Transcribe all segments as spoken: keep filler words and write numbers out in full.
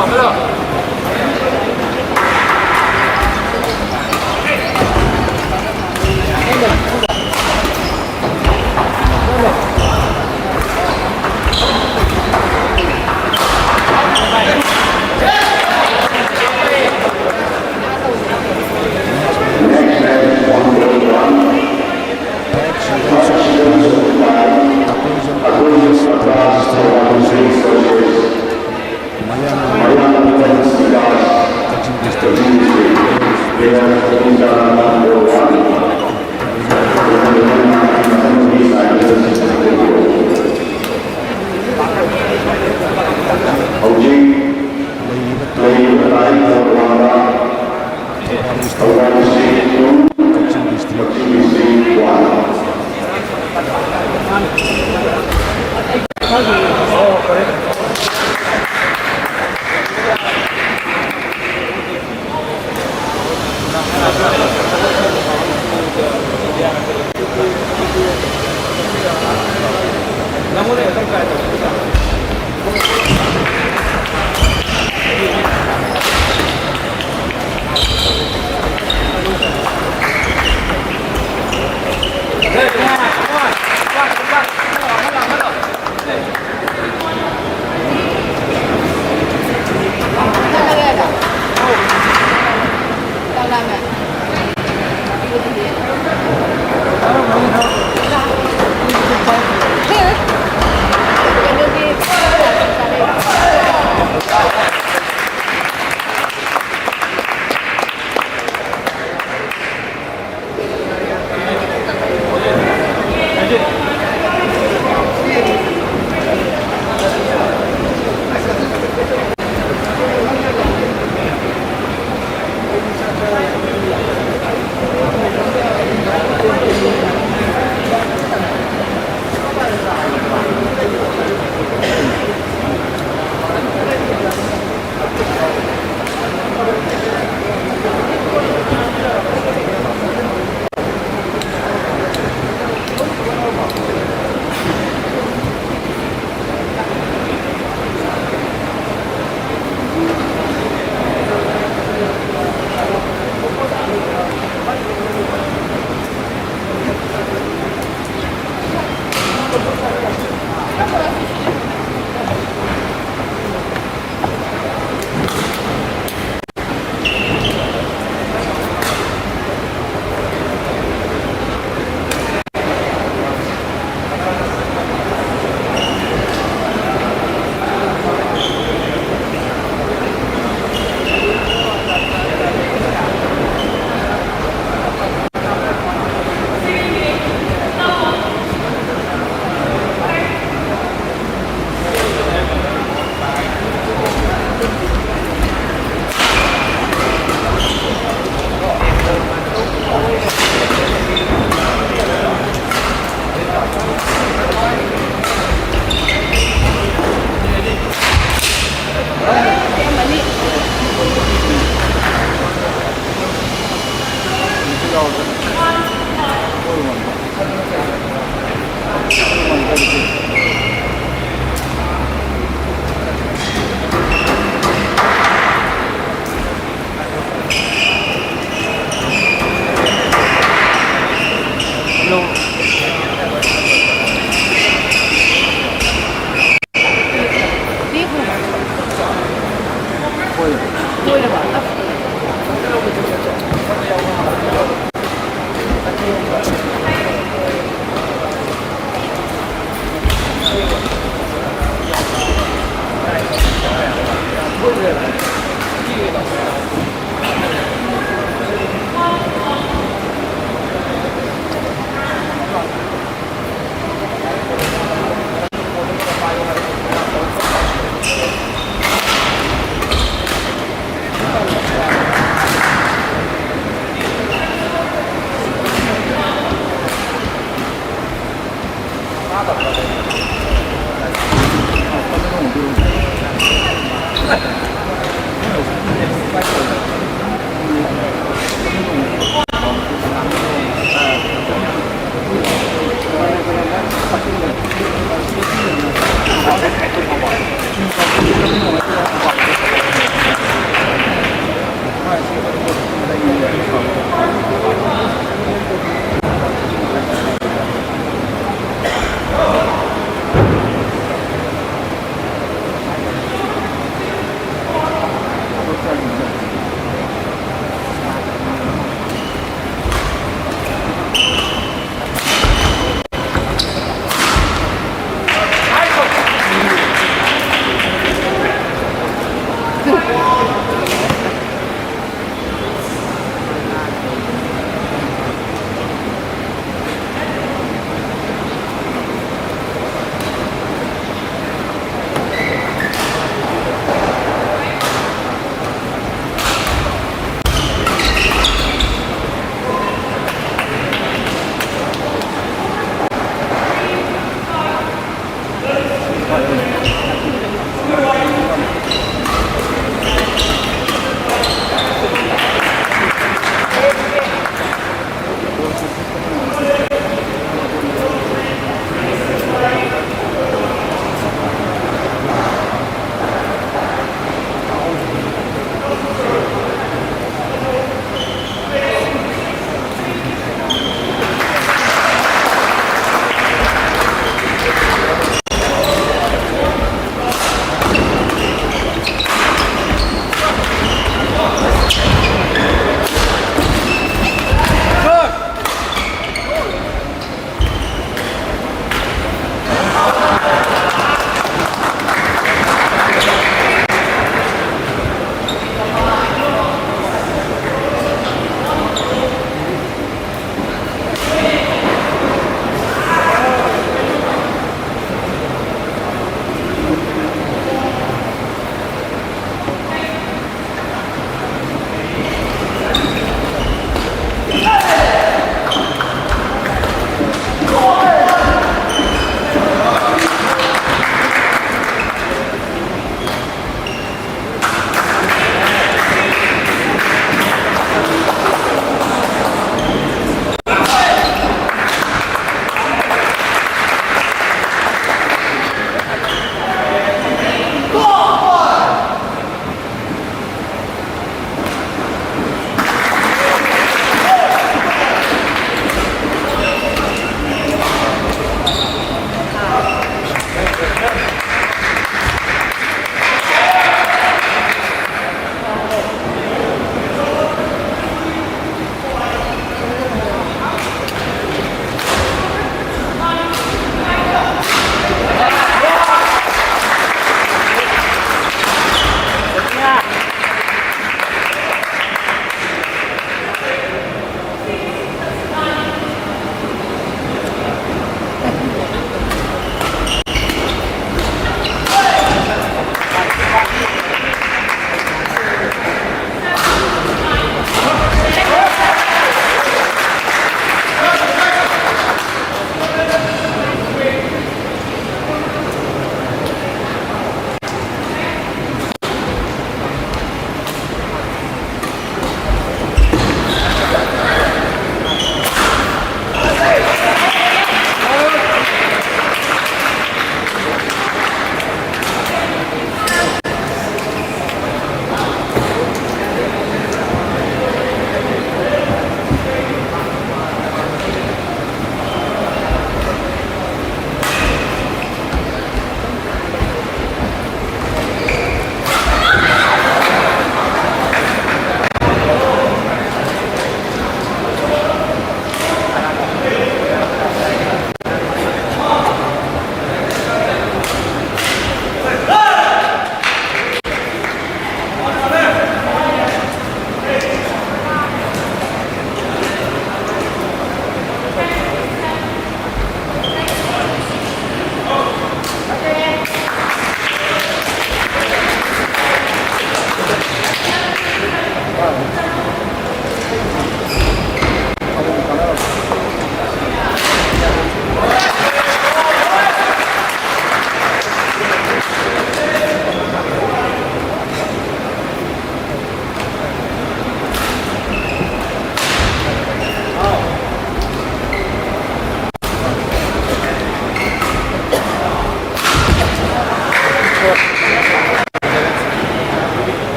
Маяна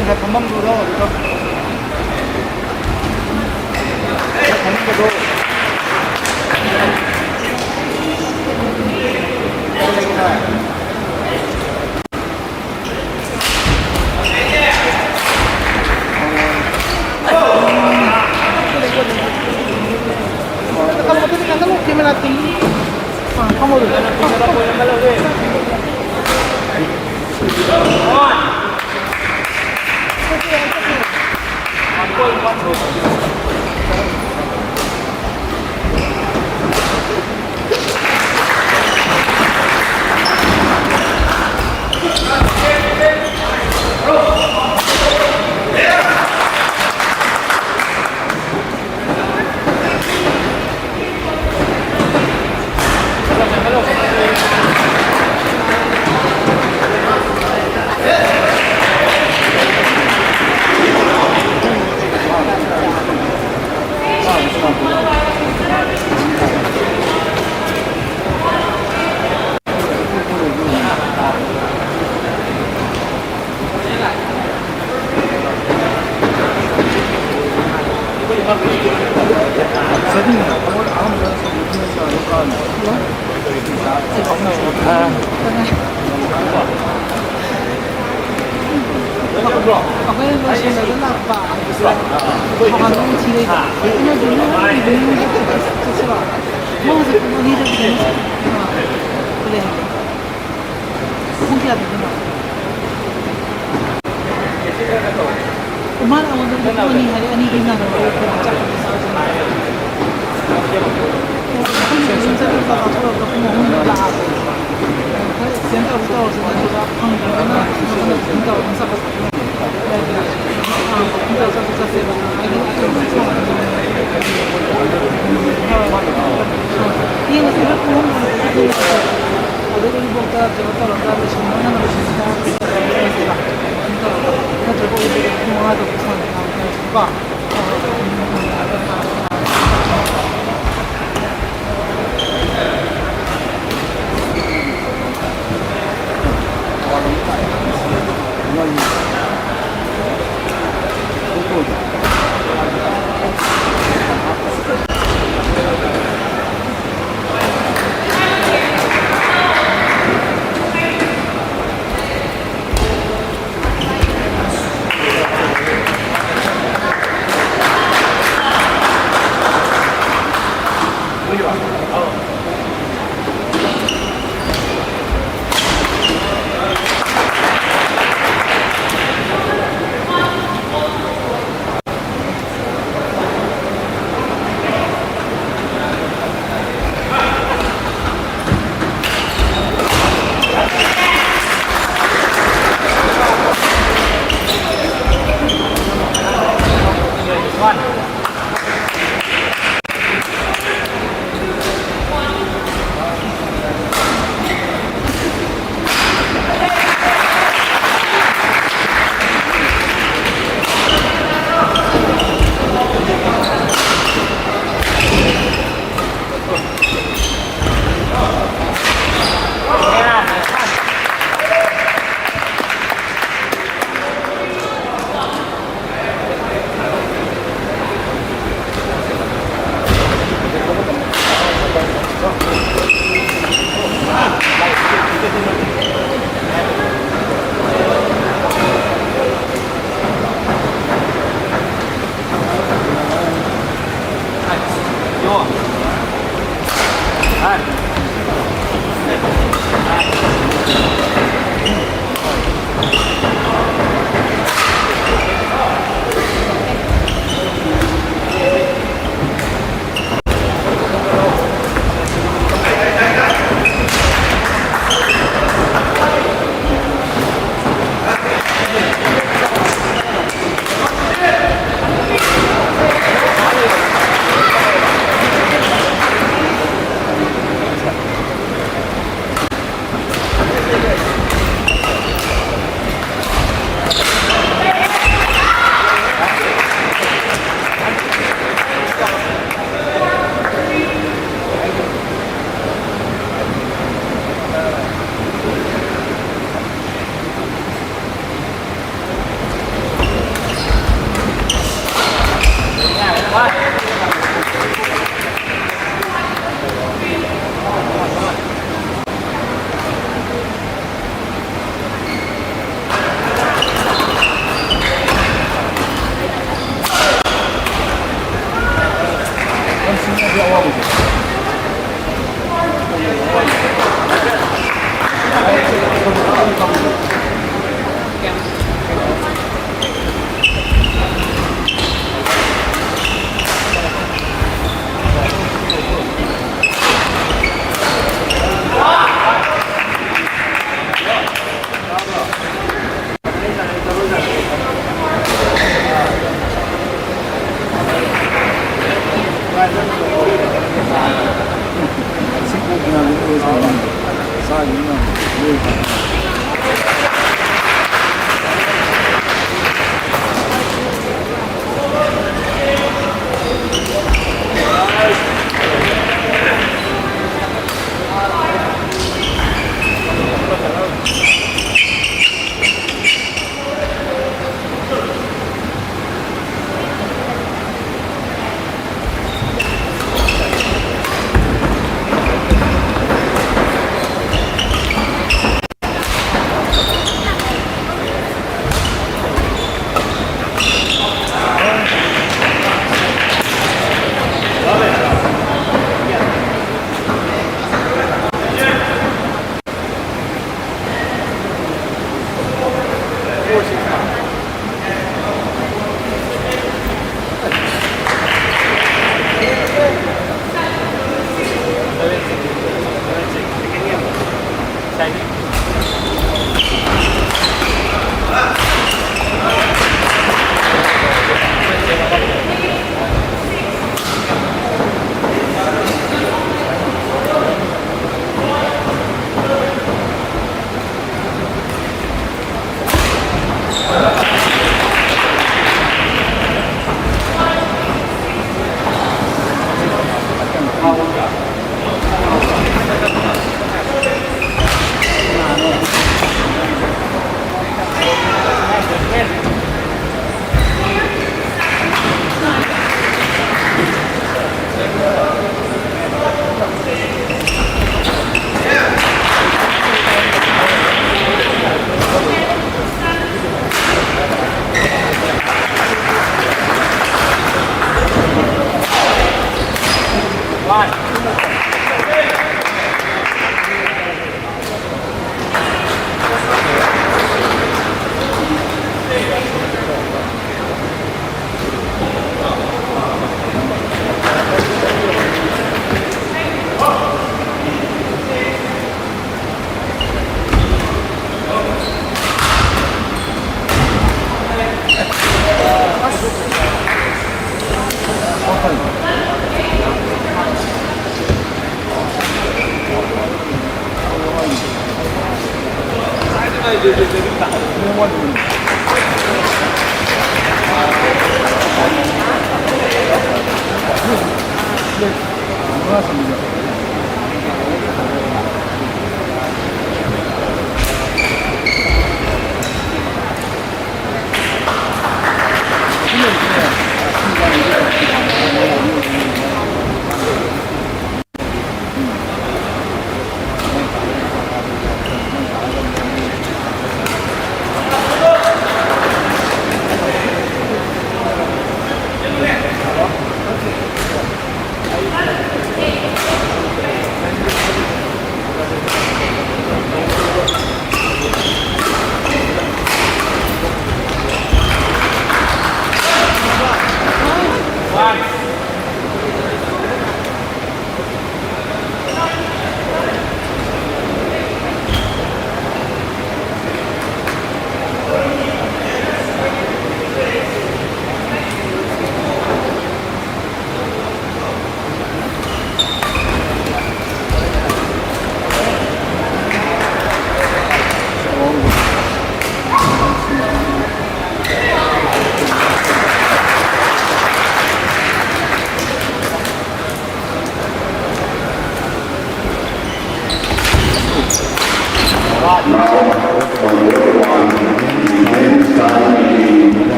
ꯉꯁꯥꯏ ꯐꯝꯐꯝꯗꯨꯗꯣ ꯑꯗꯨꯗ ꯐꯝꯐꯝꯗꯣ꯫ ꯑꯩꯈꯣꯏ ꯂꯣꯏꯁꯤꯜꯂꯒ ꯂꯥꯛꯄ ꯍꯥꯏꯕꯁꯦ ꯊꯧꯕꯥꯜꯗ ꯑꯃꯨꯛ ꯊꯤꯔꯛꯏꯕ꯫ ꯑꯃꯗꯨꯅ ꯏꯚꯤꯅꯤꯡꯗ ꯆꯠꯁꯤꯔꯣ? ꯃꯥꯁꯦ ꯄꯨꯡ ꯑꯅꯤꯗ ꯀꯩꯅꯣ ꯆꯠ-, ꯑꯥ, ꯀꯔꯤ ꯍꯥꯏꯒꯦ? ꯄꯨꯡ ꯀꯌꯥꯗꯒꯤꯅꯣ? ꯃꯥꯅ ꯑꯩꯉꯣꯟꯗ ꯄꯨꯡ ꯑꯅꯤ ꯍꯥꯏꯔꯦ, ꯑꯅꯤꯗꯤ ꯅꯪꯉꯔꯣꯏ, ꯑꯩꯈꯣꯏ ꯆꯥꯛ ꯆꯥꯕ ꯆꯠꯂꯦ꯫ ꯄꯨꯡ ꯑꯍꯨꯝꯗ ꯌꯨꯝ ꯆꯠꯂꯒ ꯆꯥꯛ ꯆꯥꯊꯣꯛꯑꯒ ꯄꯨꯡ ꯑꯍꯨꯝꯗ ꯂꯥꯛꯑꯕ꯫ ꯈꯔ extend ꯇꯧꯔꯁꯨ ꯇꯧꯔꯁꯦ, ꯑꯗꯨꯒ ꯐꯪꯗ꯭ꯔꯒꯅ ꯅꯪꯅ ꯑꯗꯨꯝ ꯇꯧꯔꯣ, ꯅꯪ ꯆꯥꯛ ꯆꯥꯊꯣꯛꯑꯣ꯫ ꯑꯥ, ꯄꯨꯡ ꯇꯔꯨꯛ ꯆꯠꯁꯦꯕ꯫ ꯑꯩꯗꯤ ꯌꯦꯡꯉꯁꯦ, ꯍꯣꯏ, ꯄꯨꯡ ꯑꯍꯨꯝ ꯂꯣꯏꯔꯒ ꯑꯗꯨ ꯎꯔꯤꯄꯣꯛꯇ ꯀꯩꯅꯣ ꯇꯧꯔꯒ ꯂꯣꯏꯁꯤꯟꯕ ꯉꯟꯅ ꯂꯣꯏꯁꯤꯟꯕ ꯇꯧꯔꯁꯦꯕ꯫ ꯑꯗꯨꯝ ꯇꯧꯔꯒ ꯅꯠꯇ꯭ꯔꯒ ꯎꯔꯤꯄꯣꯛꯇ ꯄꯨꯡ ꯃꯉꯥꯗ ꯁꯥꯟꯅꯔꯁꯦꯕꯀꯣ꯫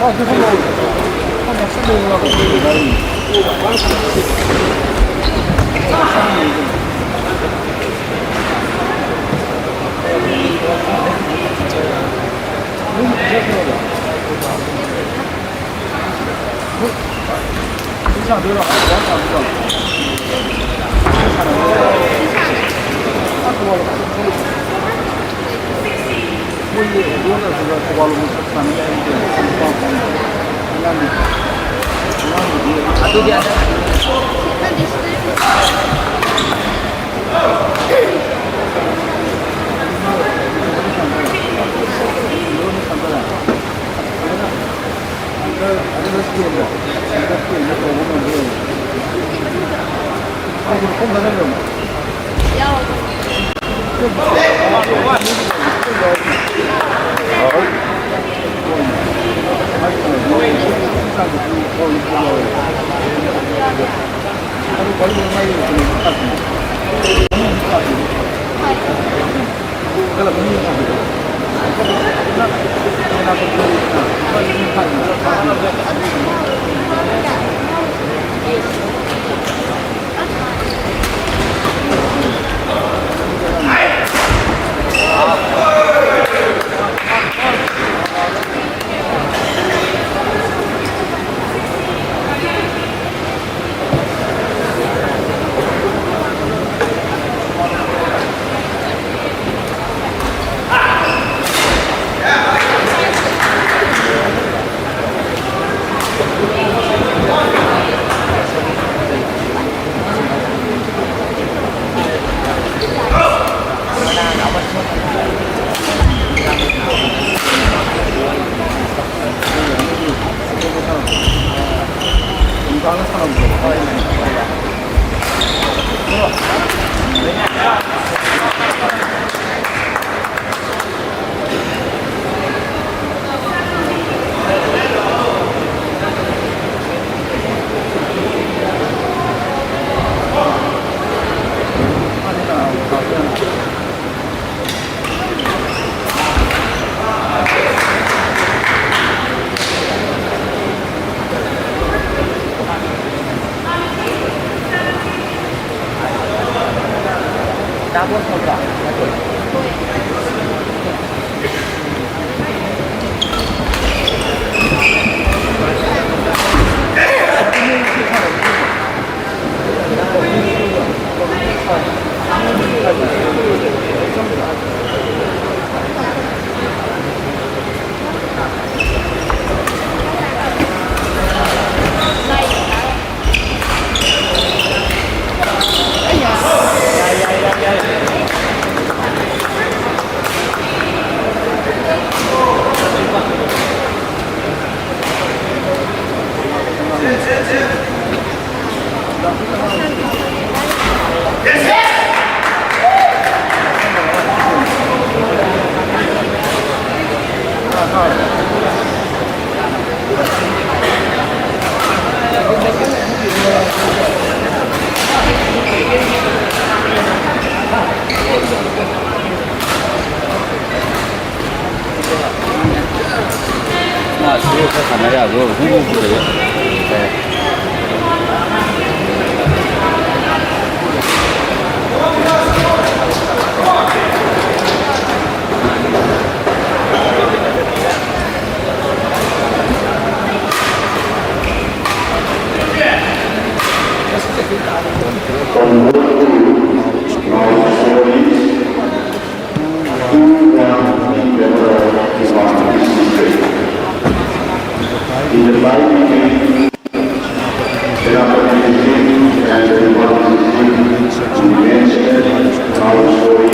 ꯑꯗꯨꯗꯤ ꯑꯗ ꯁꯤ ꯈꯔ ꯁꯥꯟꯅ ꯌꯥꯕ꯭ꯔꯣ? ꯍꯨ ꯍꯨ ꯍꯨ ꯇꯧꯋꯦ꯫ In the fight between Sena Patil and the Republic of China, we mentioned our story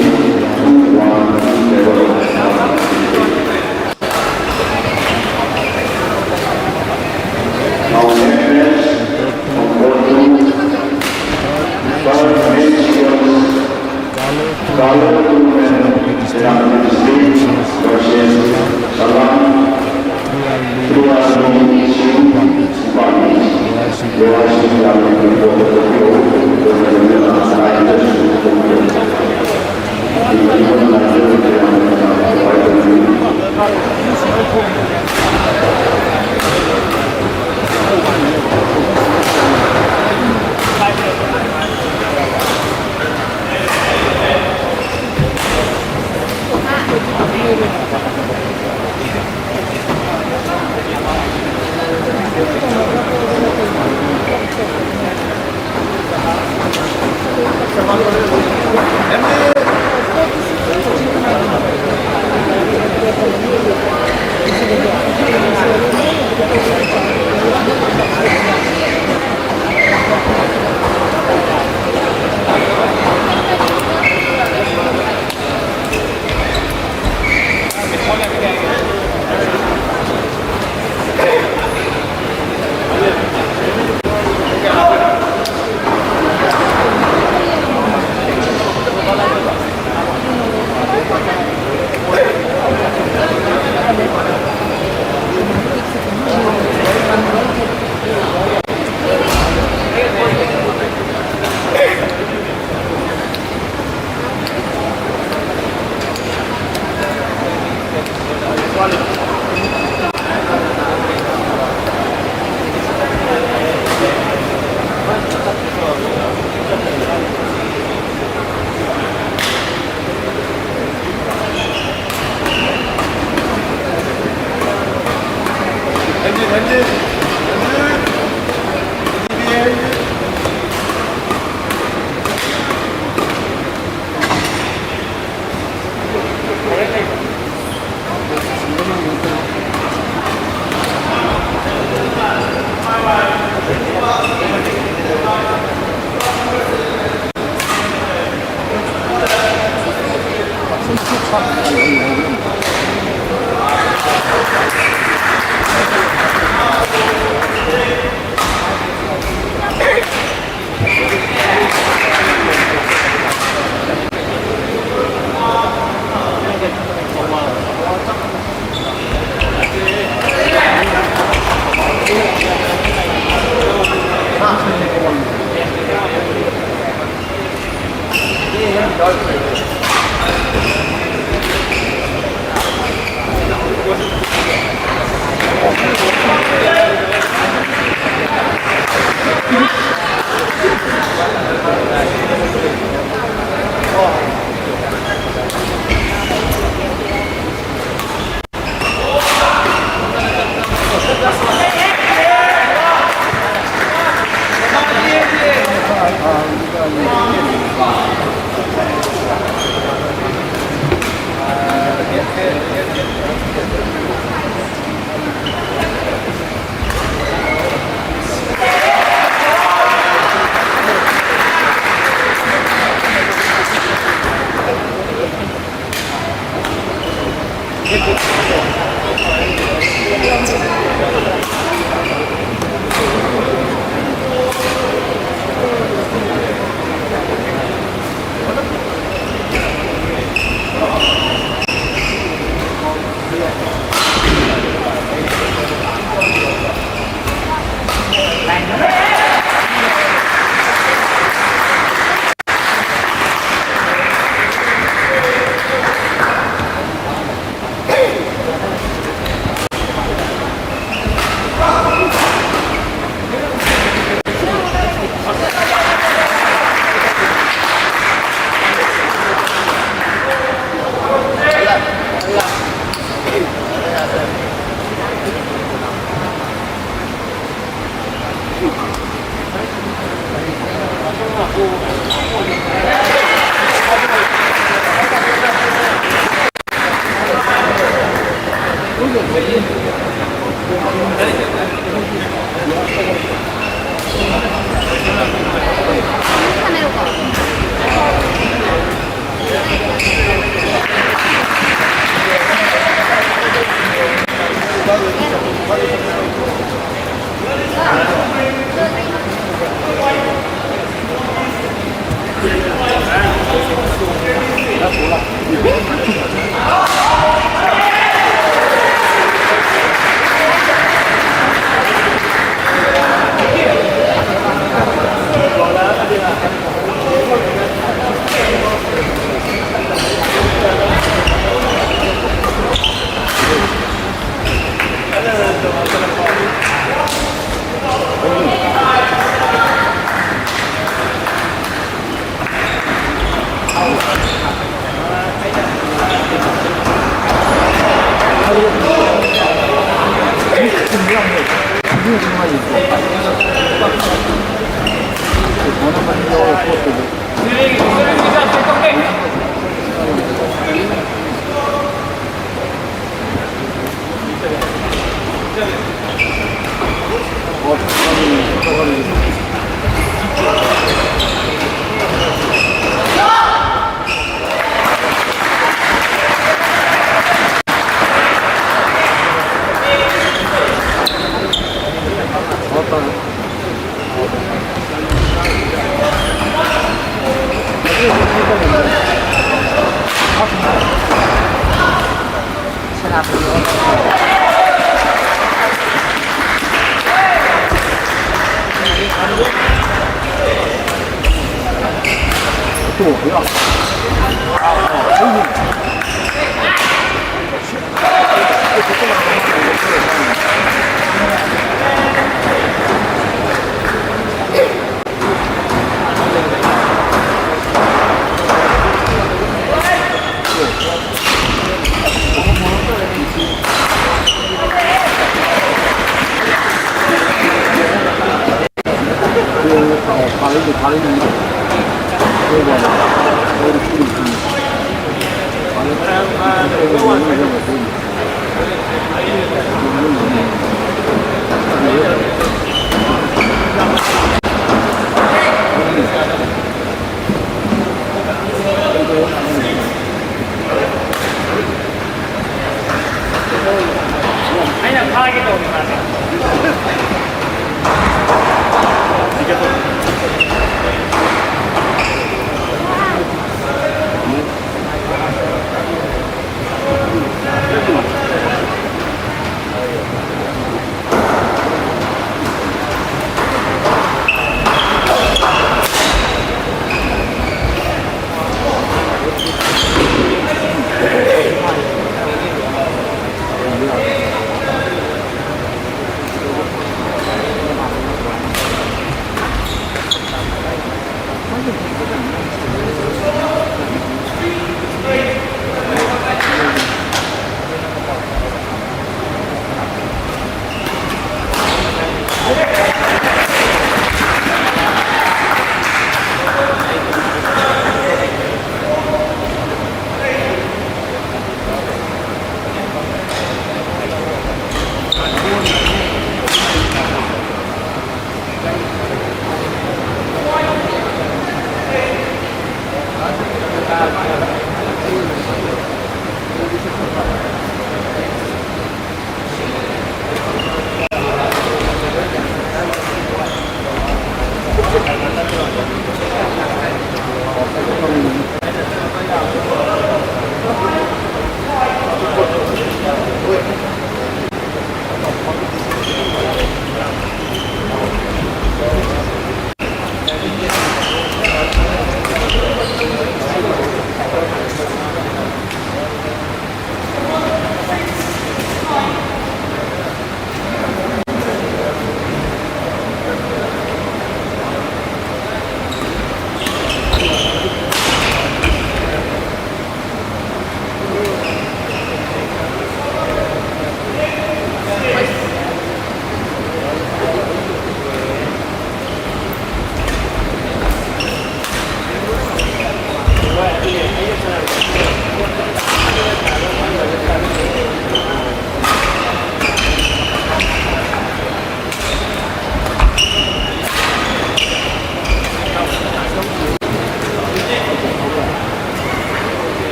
two one. Our next match on court two, third match equals Carlo Tumen, Sena Patil versus Salam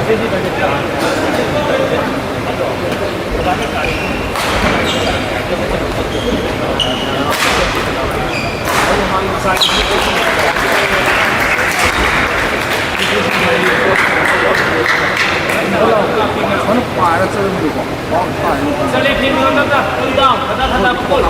ꯃꯥꯅ ꯄꯥꯏꯔ ꯆꯠꯂꯝꯕꯗꯣꯀꯣ꯫ ꯆꯠꯂꯦ, ꯐꯦꯟ ꯃꯅꯨꯡꯗ ꯐꯨꯜ down, ꯈꯗꯥ ꯈꯗꯥ ꯐꯨꯜ꯫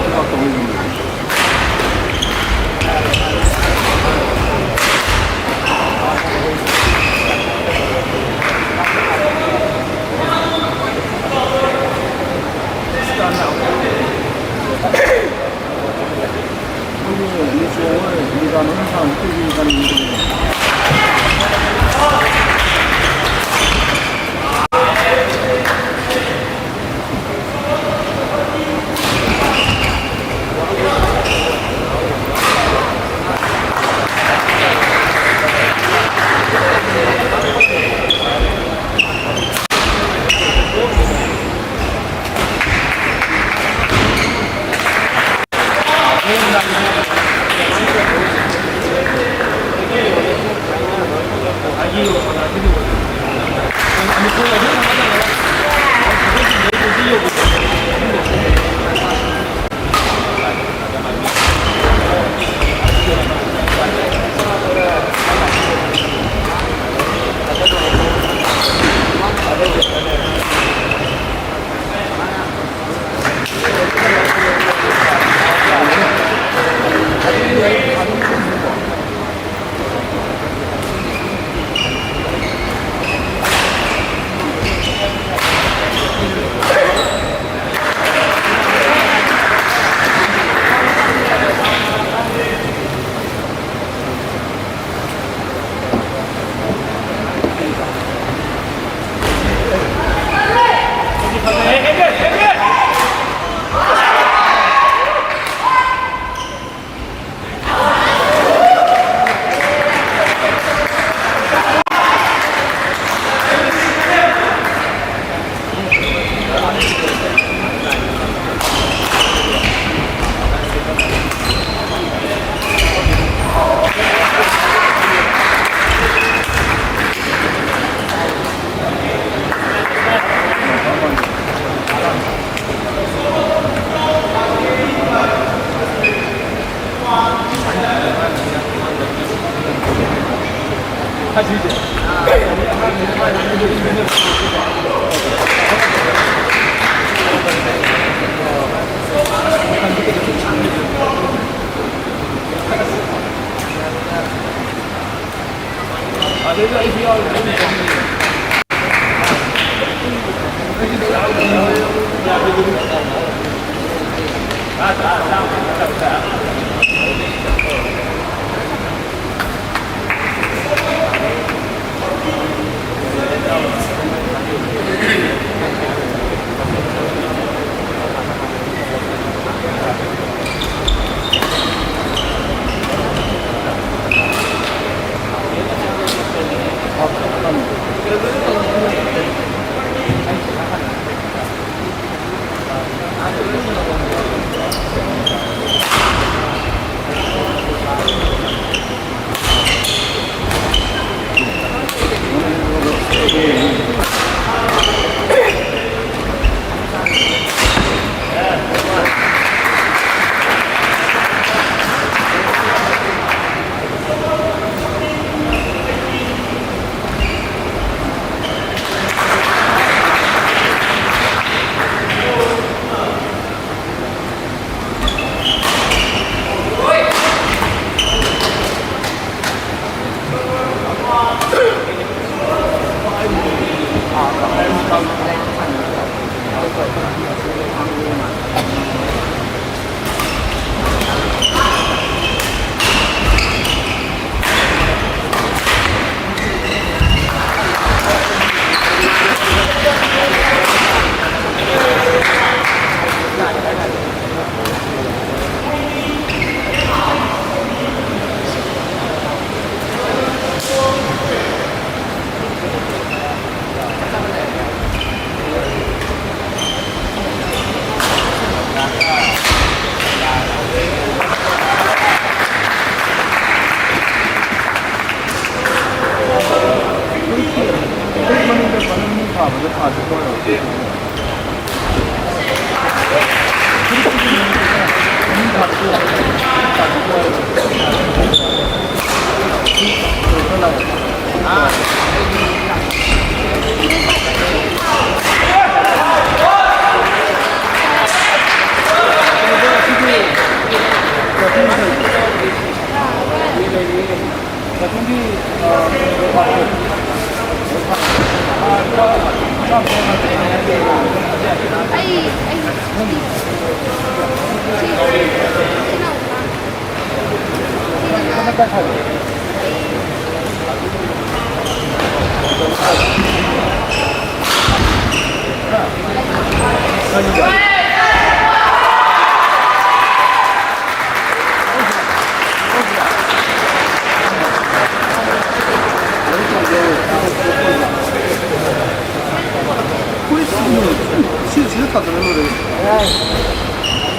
ꯁꯤ, ꯁꯤꯗ ꯊꯥꯗꯔ ꯂꯣꯏꯔꯦ꯫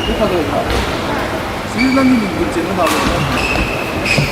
ꯁꯤ ꯊꯥꯗꯔ ꯊꯥ꯫ ꯁꯤ ꯅꯪꯒꯤ ꯃꯤꯡꯗꯨ ꯆꯦꯟꯕ ꯊꯥꯗꯔ꯫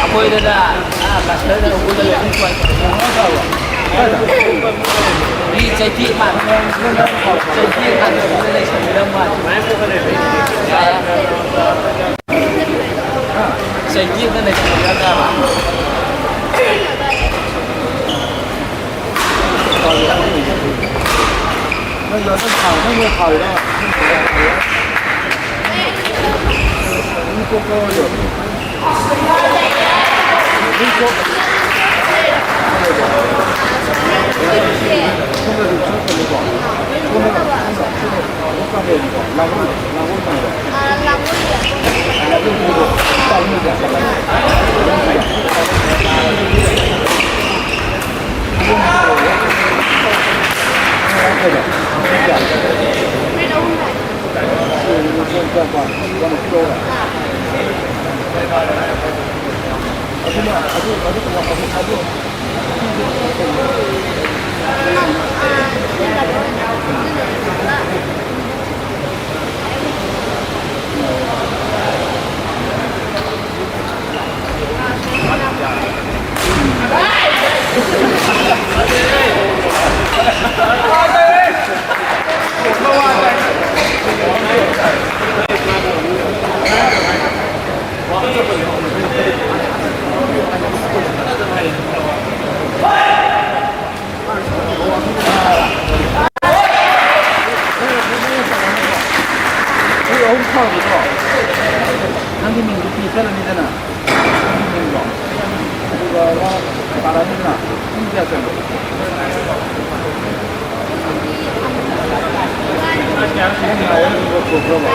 ꯑꯩꯈꯣꯏꯗꯅ, ꯑꯥ, ꯀꯁꯇꯔꯗ ꯎꯒꯨꯜꯗ ꯂꯩꯔꯝꯃꯤ ꯁ꯭ꯋꯥꯏꯗ꯫ ꯃꯤ ꯆꯩꯊꯦꯛ ꯃꯥꯟ-, ꯆꯩꯊꯦꯛ ꯃꯥꯟꯗꯅ ꯂꯩꯁꯟꯕꯤꯔꯝꯕ꯫ ꯆꯩꯊꯦꯛꯅ ꯂꯩꯁꯟꯕꯤꯔꯝꯃꯦ ꯍꯥꯏꯕ꯫ ꯄꯨꯡ ꯑꯍꯨꯝ ꯊꯥꯕꯗꯣ ꯅꯪꯒꯤ ꯃꯤꯡꯗꯨ ꯄꯤ ꯆꯠꯂꯅꯤꯗꯅ, ꯅꯪꯒꯤ ꯃꯤꯡꯗꯣ, ꯑꯗꯨꯒ ꯅꯪ ꯄꯥꯔꯛꯑꯅꯤꯗꯅ, ꯄꯨꯡ ꯀꯌꯥ ꯆꯪꯒꯦ? ꯅꯪ ꯉꯥꯏꯔꯝꯃꯤꯕ ꯊꯣꯛꯈ꯭ꯔꯕ?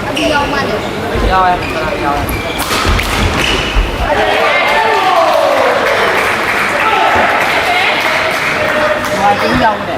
ꯑꯗꯨ ꯌꯥꯎ ꯃꯥꯜꯂꯦ꯫ ꯌꯥꯎꯋꯦ, ꯌꯥꯎꯋꯦ꯫ ꯅꯨꯡꯉꯥꯏꯇꯕ ꯌꯥꯎꯕꯅꯦ꯫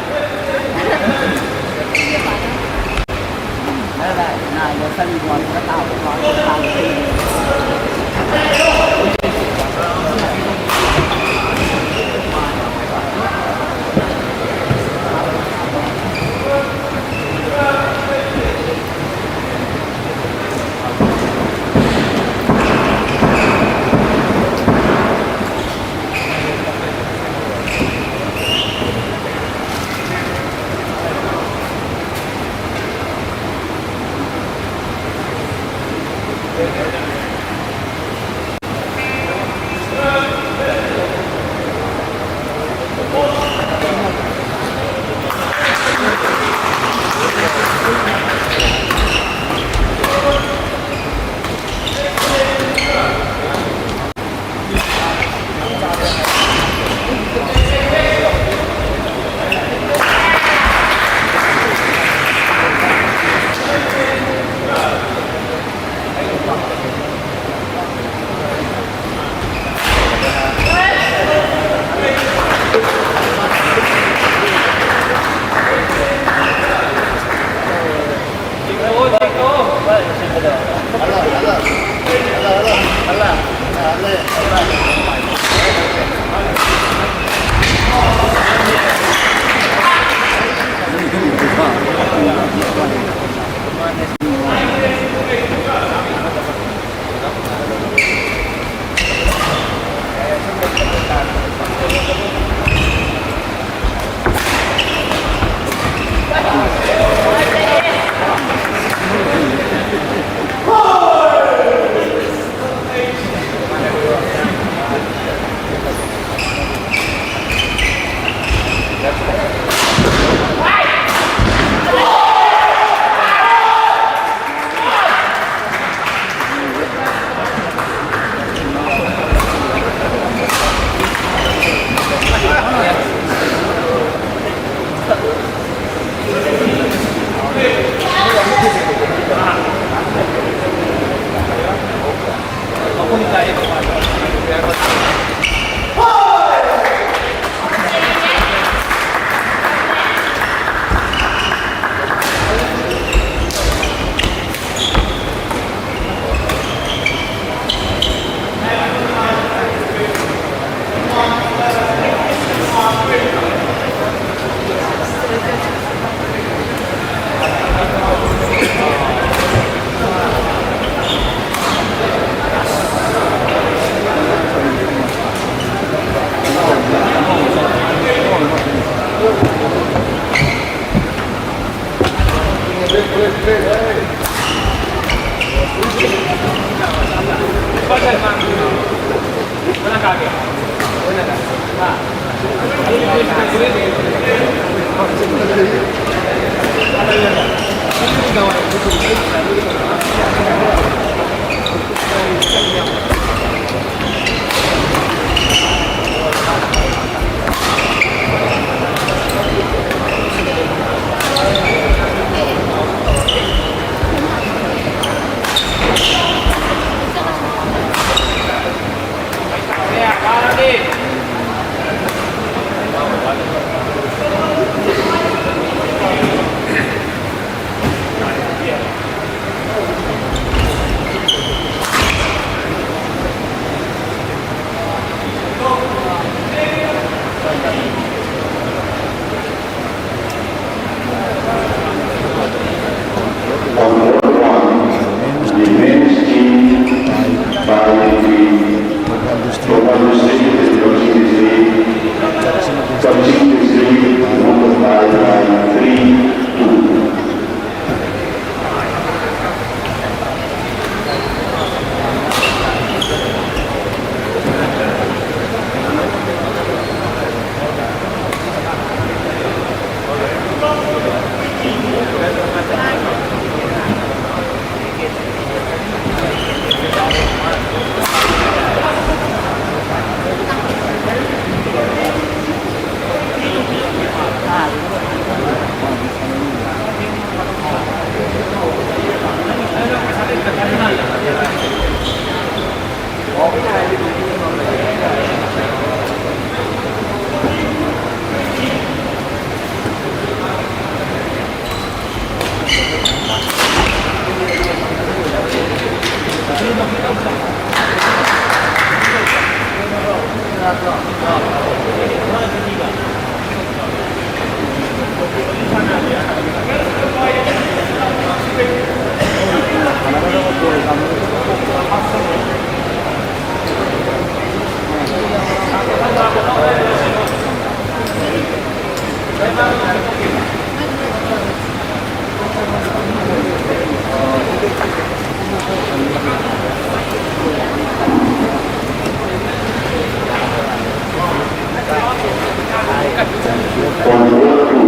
On road to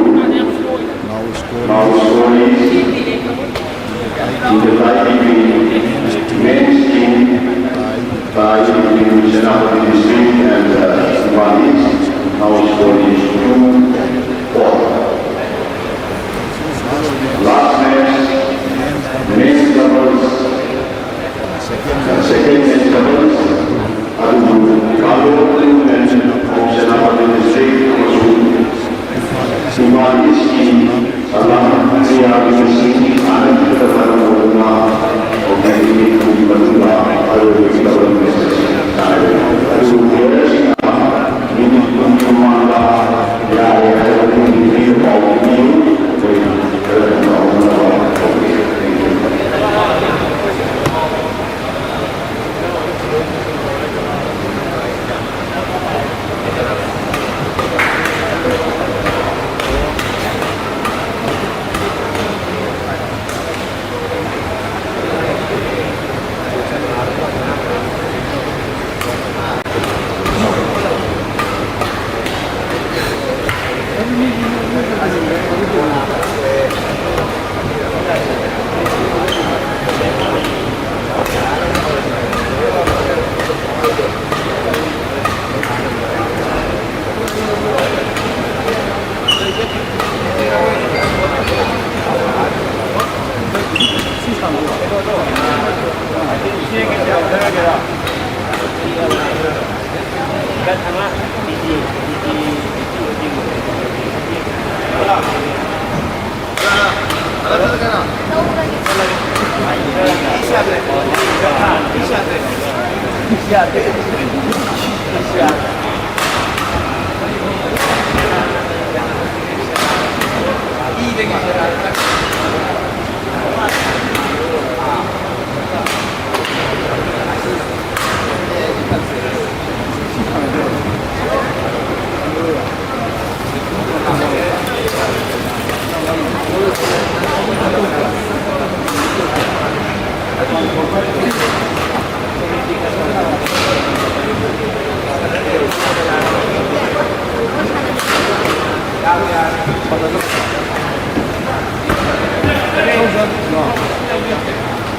now score is in the tie between men's team, tie between Senapati district and uh, Imphal East. Now score is two four. Last match, men's doubles, second men's doubles, ꯑꯗꯨꯕꯨ ꯀꯥꯡꯂꯨꯞ two main of Senapati district ꯑꯃꯁꯨꯡ ꯏꯝꯐꯥꯜ ꯏꯁꯀꯤ alarm ꯀ꯭ꯔꯤꯌꯥꯒꯤ ꯃꯁꯤꯡ ꯍꯥꯟꯅꯈꯤꯕꯗ ꯃꯔꯝ ꯑꯣꯏꯗꯨꯅ ꯍꯧꯖꯤꯛ minute ꯀꯨꯟꯒꯤ ꯃꯅꯨꯡꯗ ꯑꯔꯣꯏꯕꯒꯤ ꯇꯧꯔꯝꯃꯤ꯫ ꯑꯗꯨꯕꯨ ꯄ꯭ꯂꯦꯌꯔꯁꯤꯡꯅ ꯃꯤꯅꯤꯠ ꯀꯨꯟꯒꯤ ꯃꯃꯥꯡꯗ ꯌꯥꯔꯦ ꯍꯥꯏꯔꯕꯗꯤ ꯃꯤꯅꯤꯠ ꯄꯥꯎ ꯄꯤꯕꯤꯌꯨ꯫ ꯑꯩꯈꯣꯏ ꯈꯔ ꯊꯨꯅ ꯍꯧꯅꯕ ꯇꯧꯒꯦ꯫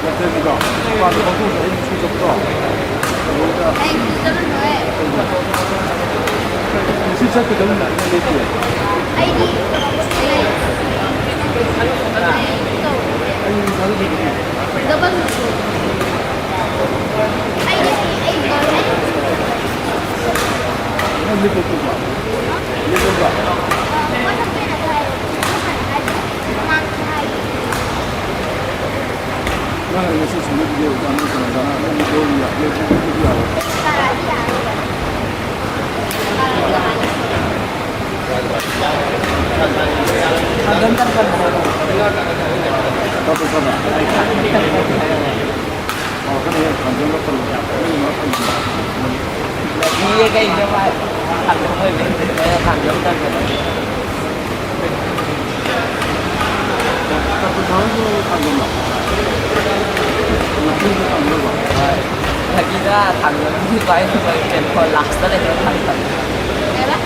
ꯅꯠꯇꯦꯕꯀꯣ, ꯃꯄꯥꯟꯗ ꯊꯣꯛꯇꯣꯛꯑꯒ ꯑꯩ ꯁ꯭ꯀꯨꯜ ꯆꯠꯄꯗꯣ, ꯑꯗꯨꯗ ꯑꯩ ꯁ꯭ꯀꯨꯜ ꯆꯠꯂꯝꯃꯣꯏ꯫ ꯉꯁꯤ ꯆꯠꯀꯗꯕ ꯅꯨꯃꯤꯠ ꯂꯩꯇꯦ꯫ ꯑꯩꯗꯤ ꯊꯕꯛ ꯆꯠꯂꯦ꯫ ꯑꯩ ꯊꯥꯖꯗꯕꯅꯤ꯫ Double school. ꯑꯩꯗꯤ, ꯑꯩ, ꯑꯩ, ꯅꯪ ꯂꯦꯞꯄ ꯄꯨꯕ꯭ꯔꯣ? ꯂꯦꯞꯄ ꯄꯨꯕ꯭ꯔꯣ? ꯃꯊꯛꯇ ꯑꯩꯅ ꯊꯥꯏ꯫ ꯃꯊꯛꯇ ꯊꯥꯏ꯫ ꯅꯪ ꯉꯁꯤ ꯁꯨꯝꯕ ꯚꯤꯗꯤꯑꯣ ꯀꯥꯟꯗ ꯀꯅꯥ ꯀꯅꯥ ꯑꯗꯨꯝ ꯂꯧꯕ ꯌꯥ-, ꯂꯧꯕ ꯌꯥꯔꯣꯏ꯫ ꯈꯥꯡꯖꯝ ꯇꯝꯐꯝ ꯍꯥꯏꯕ꯫ ꯇꯞꯄ ꯇꯞꯅ꯫ ꯑꯣ, ꯀꯩꯅꯣ, ꯈꯥꯡꯖꯝ ꯇꯝꯐꯝ꯫ ꯂꯝꯕꯤꯁꯦ ꯀꯩꯅꯣ ꯍꯥꯏ-, ꯈꯥꯡꯖꯝ ꯑꯣꯏꯕꯩꯅꯦ꯫ ꯈꯥꯡꯖꯝ ꯇꯝꯐꯝ꯫ ꯍꯣꯏ꯫ ꯂꯛꯀꯤꯗ ꯊꯥꯡꯖꯝꯒꯤ ꯈ꯭ꯋꯥꯏ ꯀꯩꯅꯣ ꯂꯥꯁꯇ ꯂꯩꯕ ꯊꯥꯡꯖꯝ꯫ ꯀꯩꯕ?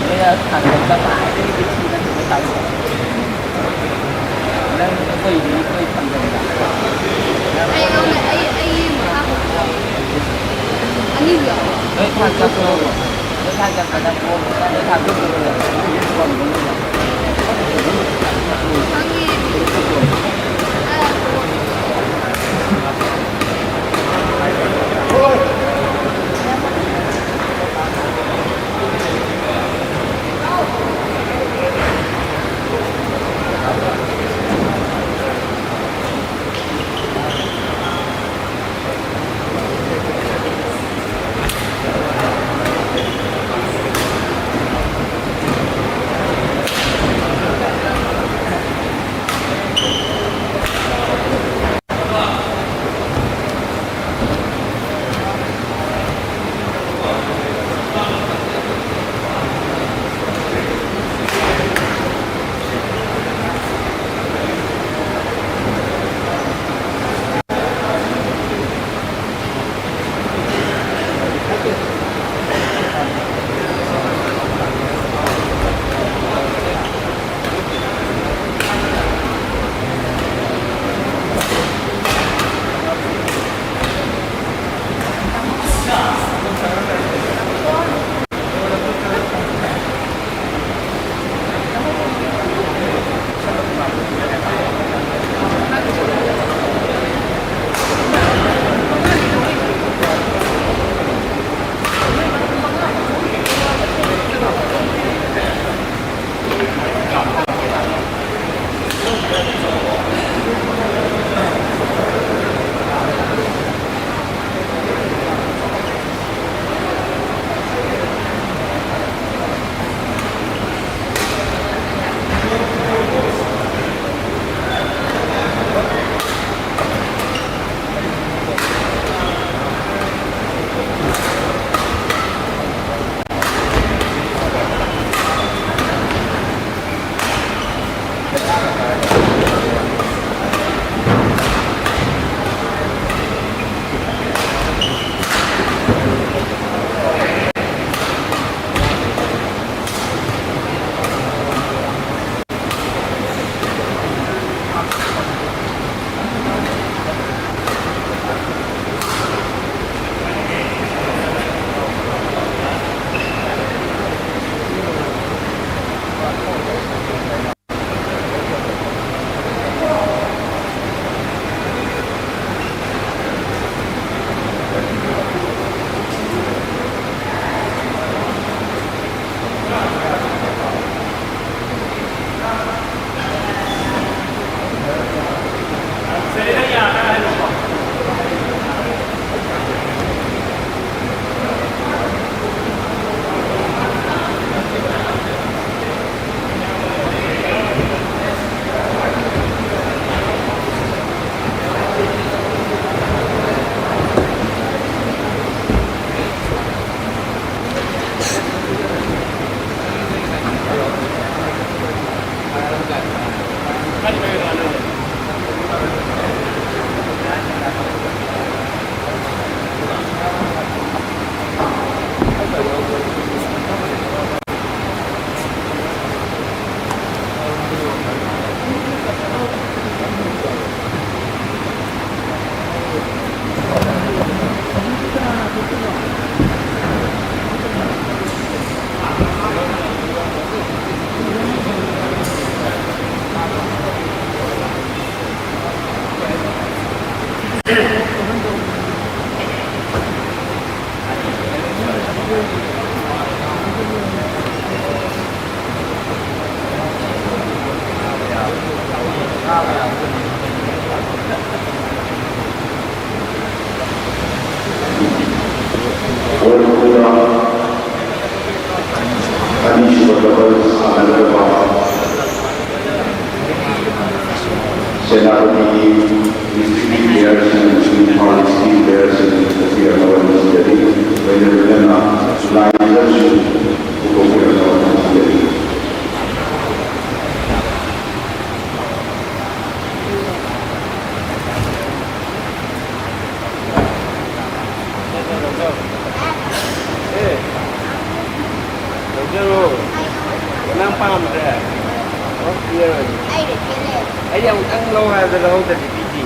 ꯅꯣꯏꯅ ꯊꯥꯡꯖꯝꯗ ꯈ꯭ꯋꯥꯏꯗꯒꯤ ꯊꯤꯅ ꯂꯩꯕ ꯊꯥꯡꯖꯝ꯫ ꯅꯪ ꯑꯩꯈꯣꯏ, ꯑꯩꯈꯣꯏ ꯊꯥꯡꯖꯝꯗ꯫ ꯑꯩ ꯂꯧꯅ-, ꯑꯩ, ꯑꯩ ꯃꯈꯥ ꯑꯅꯤꯕꯨ ꯌꯥꯎꯋꯦ꯫ ꯅꯣꯏ ꯊꯥꯡꯖꯝꯗꯣ ꯑꯅꯤꯁꯨꯕ ꯗꯕꯜ ꯁꯥꯟꯅꯒꯗꯕ ꯁꯦꯅꯥꯄꯇꯤꯒꯤ ꯗꯤꯁꯇ꯭ꯔꯤꯛꯀꯤ ꯄ꯭ꯂꯦꯌꯔꯁꯤꯡ ꯑꯃꯁꯨꯡ ꯏꯝꯐꯥꯜ ꯏꯁꯀꯤ ꯄ꯭ꯂꯦꯌꯔꯁꯤꯡ ꯄꯨꯊꯣꯛꯄꯤꯔꯛꯅꯕ ꯅꯤꯡꯁꯤꯡꯖꯔꯤ꯫ ꯂꯣꯏꯅ ꯂꯣꯏꯅꯅ ꯂꯥꯏꯟꯗꯁꯨ ꯄꯨꯊꯣꯛꯄꯤꯔꯛꯅꯕ ꯅꯤꯡꯁꯤꯡꯖꯔꯤ꯫ ꯑꯦ, ꯂꯧꯖꯔꯣ꯫ ꯅꯪ ꯄꯥꯝꯗ꯭ꯔꯦ? ꯑꯣ, ꯄꯤꯔꯔꯣꯏ꯫ ꯑꯩꯗꯤ ꯑꯃꯨꯛꯇꯪ ꯂꯧ ꯍꯥꯏꯕꯗ ꯂꯧꯍꯧꯗ꯭ꯔꯗꯤ ꯄꯤꯗꯦ꯫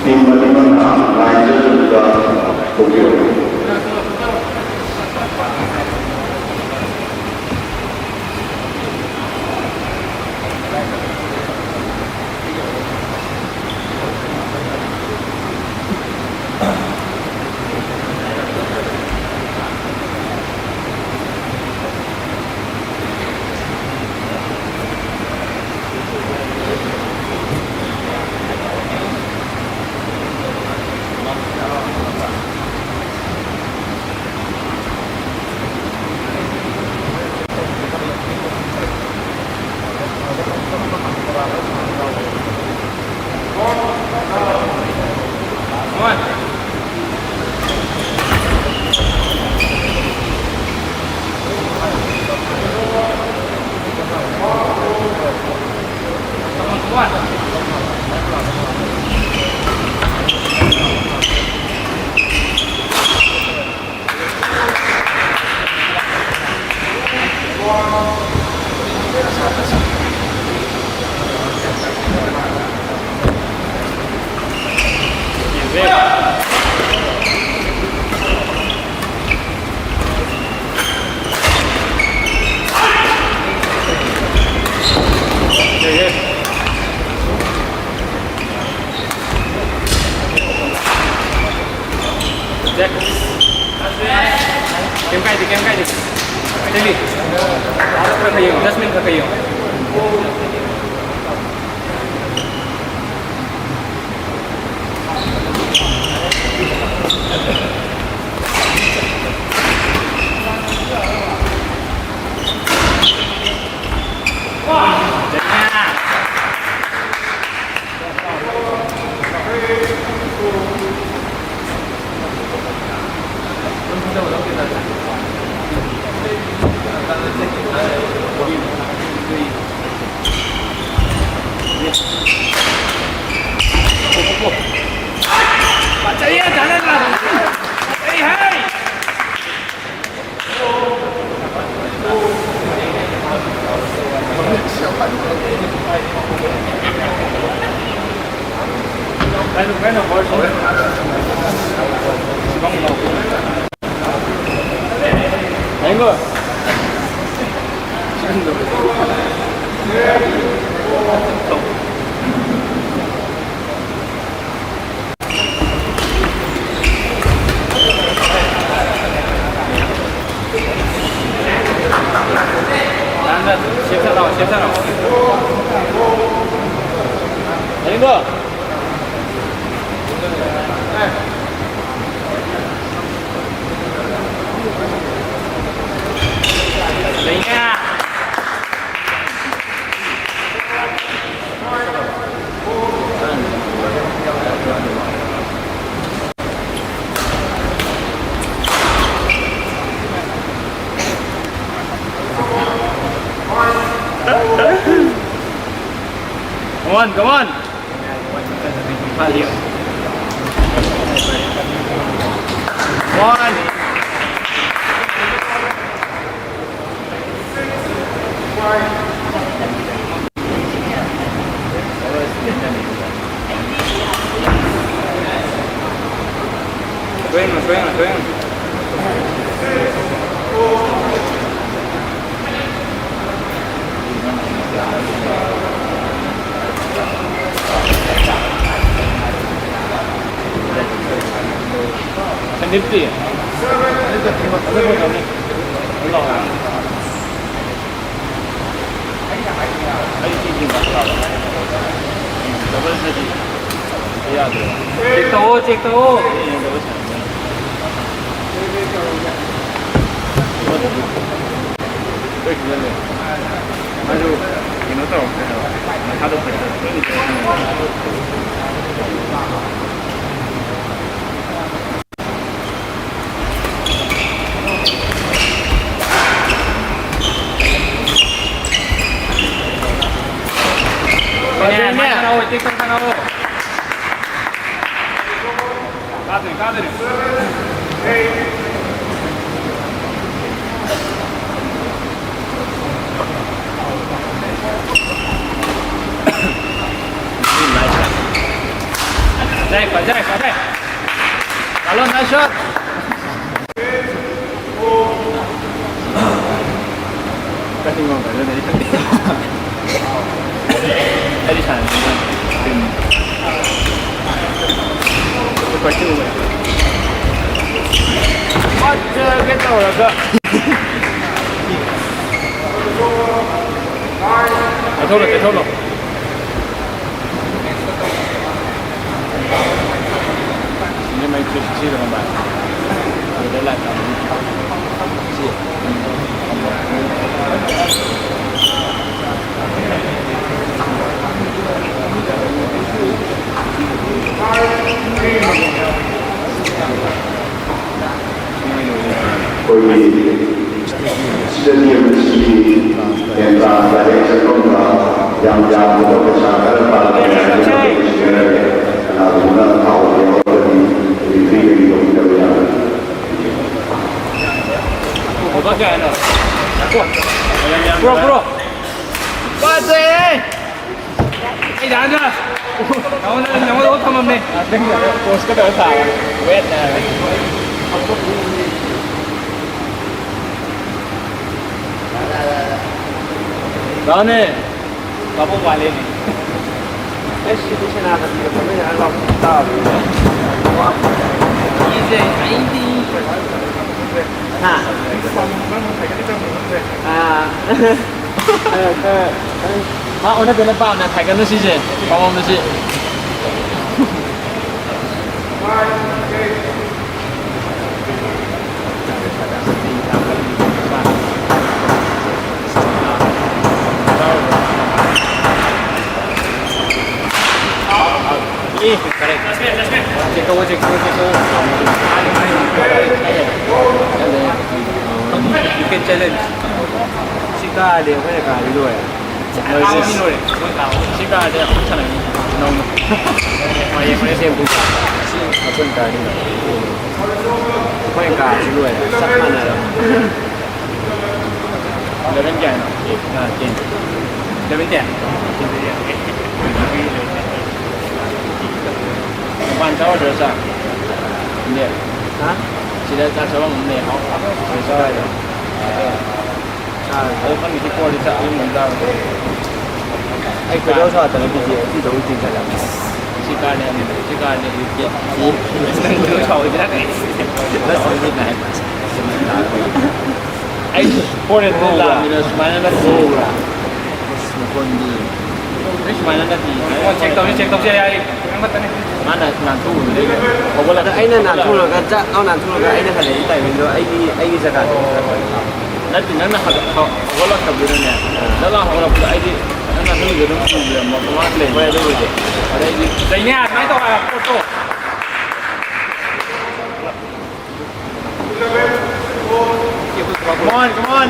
ꯇꯤꯝ ꯑꯅꯤꯃꯛꯅ ꯂꯥꯏꯟ ꯆꯠꯇꯕꯤꯗ ꯊꯣꯛꯄꯤꯔꯛꯎ꯫ ꯀꯩꯝ ꯀꯥꯏꯗꯦ, ꯀꯩꯝ ꯀꯥꯏꯗꯦ꯫ ꯆꯦꯜꯂꯤ꯫ ꯑꯥꯗ ꯈꯔ ꯈꯔ ꯌꯦꯡꯉꯨ, dustbin ꯈꯔ ꯈꯔ ꯌꯦꯡꯉꯨ꯫ Come on, come on. One. Suena, suena, suena. ꯁꯟꯗꯤꯞꯇꯤ? ꯁꯟꯗꯤꯞꯇ ꯊꯤꯕ ꯐꯖꯕ ꯑꯣꯏꯔꯝꯅꯤ꯫ ꯂꯥꯛꯑꯣ꯫ ꯑꯩ ꯁꯤ ꯌꯦꯡꯕ ꯂꯥꯛꯑꯣ꯫ ꯗꯕꯜꯗꯗꯤ ꯌꯥꯗꯦ꯫ ꯆꯦꯛ ꯇꯧꯑꯣ, ꯆꯦꯛ ꯇꯧꯑꯣ꯫ ꯑꯩ ꯗꯕꯜ ꯁꯥꯟꯅꯕꯅꯤ꯫ ꯃꯥꯁꯨ ꯀꯩꯅꯣ ꯇꯧꯔꯛꯇ꯭ꯔꯦ ꯍꯥꯏꯕ꯫ ꯃꯁꯥꯗꯣ ꯐꯖ-, ꯀꯥꯗ꯭ꯔꯤ, ꯀꯥꯗ꯭ꯔꯤ꯫ ꯐꯖꯩ, ꯐꯖꯩ, ꯐꯖꯩ꯫ ꯆꯠꯂꯣ, nice shot꯫ ꯀꯛꯆꯤꯡ ꯂꯣꯝ ꯐꯖꯅ ꯑꯩ ꯈꯪꯗꯦ꯫ ꯑꯩꯗꯤ ꯁꯥꯟꯅꯅꯤꯡꯗꯦ꯫ ꯎꯝ꯫ ꯀꯛꯆꯤꯡ ꯂꯣꯝ꯫ ꯐꯖꯒꯦ ꯇꯧꯔꯒ꯫ ꯇꯩꯊꯣꯛꯂꯣ, ꯇꯩꯊꯣꯛꯂꯣ꯫ ꯁꯤꯅꯦ ꯃꯩ ꯇ꯭ꯔꯤꯛ ꯁꯤꯗ ꯈꯪꯕ꯭ꯔꯥ? ꯑꯗꯨꯗ ꯂꯥꯏꯠ ꯊꯥꯟꯕꯅꯤ꯫ ꯁꯤ꯫ ꯑꯩꯈꯣꯏꯒꯤ ꯁꯤꯗ ꯂꯦꯝꯕꯁꯤꯗꯤ ꯀꯦꯟꯗ꯭ꯔ ꯗꯥꯏꯔꯦꯛ ꯆꯠꯐꯝꯗ ꯌꯥꯝ ꯌꯥꯝꯗꯕ ꯄꯩꯁꯥ ꯈꯔ ꯇꯥꯟꯕ ꯌꯥꯏ ꯍꯥꯏꯅ ꯑꯩꯈꯣꯏ ꯁꯤꯖꯤꯟꯅꯔꯦ꯫ ꯀꯅꯥꯒꯨꯝꯕꯅ ꯊꯥꯎ ꯌꯥꯎꯔꯒꯗꯤ delivery ꯗꯒꯤ ꯂꯧꯕꯤꯅꯕ ꯌꯥꯒꯅꯤ꯫ Bro, bro. ꯐꯖꯩꯌꯦ! ꯑꯩ ꯗꯥꯟꯁ ꯅꯉꯣꯟꯗ, ꯅꯉꯣꯟꯗ ꯑꯣꯐ ꯊꯝꯃꯝꯃꯦ꯫ ꯄꯣꯁꯀ ꯇꯧꯔ ꯊꯥꯕ꯫ ꯋꯦꯠ ꯍꯥꯏꯔꯒ꯫ ꯂꯥꯛꯑꯣꯅꯦ꯫ ꯂꯥꯛꯄ ꯃꯥꯜꯂꯦꯅꯦ꯫ ꯑꯩꯁ, ꯁꯤꯗꯤ ꯁꯦꯅꯥꯄꯇꯤꯒ ꯐꯝꯃꯤꯟꯅꯔ ꯂꯥꯎꯕ ꯇꯥꯕꯅꯤꯅꯦ꯫ ꯃꯤꯁꯦ ꯑꯩꯗꯤ ꯍꯥ? ꯑꯥ꯫ ꯈꯔ, ꯈꯔ, ꯈꯔ꯫ ꯃꯥ ꯑꯣꯟꯅ ꯇꯩꯅ ꯄꯥꯝꯅ ꯈꯥꯏꯒꯠꯅꯨ ꯁꯤꯁꯦ꯫ ꯄꯥꯝꯕꯝꯗ ꯁꯤ꯫ ꯑꯦ, ꯀꯔꯦꯛ꯫ ꯆꯦꯛ ꯇꯧꯋꯣ, ꯆꯦꯛ ꯇꯧꯋꯣ, ꯆꯦꯛ ꯇꯧꯋꯣ꯫ You can challenge꯫ ꯁꯤ ꯀꯥꯔꯗꯤ ꯑꯩꯈꯣꯏꯅ ꯀꯥꯔꯗꯤ ꯂꯣꯏꯔꯦ꯫ ꯂꯣꯏꯔꯦ꯫ ꯁꯤ ꯀꯥꯔꯗꯤ ꯑꯩꯈꯣꯏ ꯁꯥꯟꯅꯅꯤ꯫ ꯅꯧꯅ꯫ ꯍꯣꯏ, ꯌꯦꯡꯉꯨꯅꯦ, ꯁꯤ ꯑꯩꯈꯣꯏꯅ ꯀꯥꯔꯗꯤ ꯂꯣꯏꯔꯦ꯫ ꯑꯩꯈꯣꯏꯅ ꯀꯥꯔꯗꯤ ꯂꯣꯏꯔꯦ꯫ ꯆꯞ ꯃꯥꯟꯅꯔꯦ꯫ Eleven ꯀꯌꯥꯅꯣ? ꯑꯥ, ten꯫ Eleven ten? ꯆꯥꯔꯗ꯭ꯔ ꯆꯥꯛ? ꯏꯟꯗꯤꯌꯥ꯫ ꯍꯥ? ꯁꯤꯗ ꯆꯥꯛ ꯆꯥꯐꯝ ꯑꯃ ꯂꯩ, ꯍꯥꯎ꯫ ꯁꯤꯗ ꯆꯥꯔꯗ꯭ꯔ? ꯆꯥꯔꯦ꯫ ꯑꯗꯣ ꯈꯪꯗꯦ, ꯁꯤ ꯄꯣꯔꯗꯤ ꯆꯥꯛ ꯌꯨꯝ ꯑꯃꯨꯛ ꯆꯥꯔꯣꯏ꯫ ꯑꯩ ꯈꯣꯏꯗꯧ ꯁꯥꯎꯍꯠꯇꯅ ꯕꯤ ꯖꯦ ꯑꯦꯁ ꯁꯤꯗ ꯑꯃꯨꯛ ꯆꯤꯡꯈꯠꯂꯕꯅꯤ꯫ ꯁꯤ ꯀꯥꯔꯗꯤ ꯑꯃꯨꯛ, ꯁꯤ ꯀꯥꯔꯗꯤ ꯑꯌꯨꯛꯀꯤ꯫ ꯅꯪ ꯈꯣꯏꯗꯧ ꯁꯥꯎꯍꯧꯗꯅ ꯀꯩ? ꯅꯪ ꯁꯤꯗꯤ ꯅꯥꯏ꯫ ꯑꯩ ꯐꯣꯔꯦꯟꯗ ꯂꯥꯛꯑꯃꯤꯅ ꯁꯨꯃꯥꯏꯅ ꯅꯠꯇꯦ꯫ ꯈꯣꯡꯎꯞꯔꯥ? ꯑꯁ, ꯃꯈꯣꯟꯗꯤ꯫ ꯑꯩ ꯁꯨꯃꯥꯏꯅ ꯅꯠꯇꯦ꯫ ꯑꯣ, ꯆꯦꯛ ꯇꯧꯁꯤ, ꯆꯦꯛ ꯇꯧꯁꯤ, ꯑꯩ ꯅꯪ ꯈꯛꯇꯅꯤ꯫ ꯃꯥꯅ ꯅꯥꯟꯊꯣꯛꯎꯕꯗꯒꯤ ꯍꯧꯒꯠꯂꯛ-, ꯑꯗ ꯑꯩꯅ ꯍꯧꯒꯠꯂꯛ-, ꯅꯥꯟꯊꯣꯛꯂꯒ ꯆꯥꯛ ꯂꯥꯎ ꯅꯥꯟꯊꯣꯛꯂꯒ ꯑꯩꯅ ꯍꯜꯂꯛꯏ ꯇꯥꯏꯃꯤꯡꯗꯣ ꯑꯩꯒꯤ, ꯑꯩꯒꯤ ꯖꯒꯥꯗꯣ꯫ ꯅꯠꯇꯦ, ꯅꯪꯅ ꯍꯧꯒꯠ-, ꯍꯧ-, ꯍꯧꯒꯠꯂꯛꯇꯕꯗꯨꯗꯅꯦ꯫ ꯑꯥ꯫ ꯅꯪ ꯂꯥꯎ ꯍꯧꯒꯠꯂꯛꯄꯗ ꯑꯩꯗꯤ ꯅꯪ ꯅꯥꯟꯊꯣꯛꯂꯤꯗꯣ ꯑꯗꯨꯝ ꯎꯕꯤꯔꯝꯃꯣ, ꯃꯃꯥꯡꯗ ꯂꯩꯕ꯫ ꯍꯣꯏ, ꯑꯗꯨꯕꯨꯗꯤ꯫ ꯑꯗꯩꯗꯤ ꯂꯩꯅꯦ, ꯑꯗꯨꯃꯥꯏꯅ ꯇꯧ ꯍꯥꯏꯕ ꯄꯣꯠꯇꯣ꯫ Come on, come on.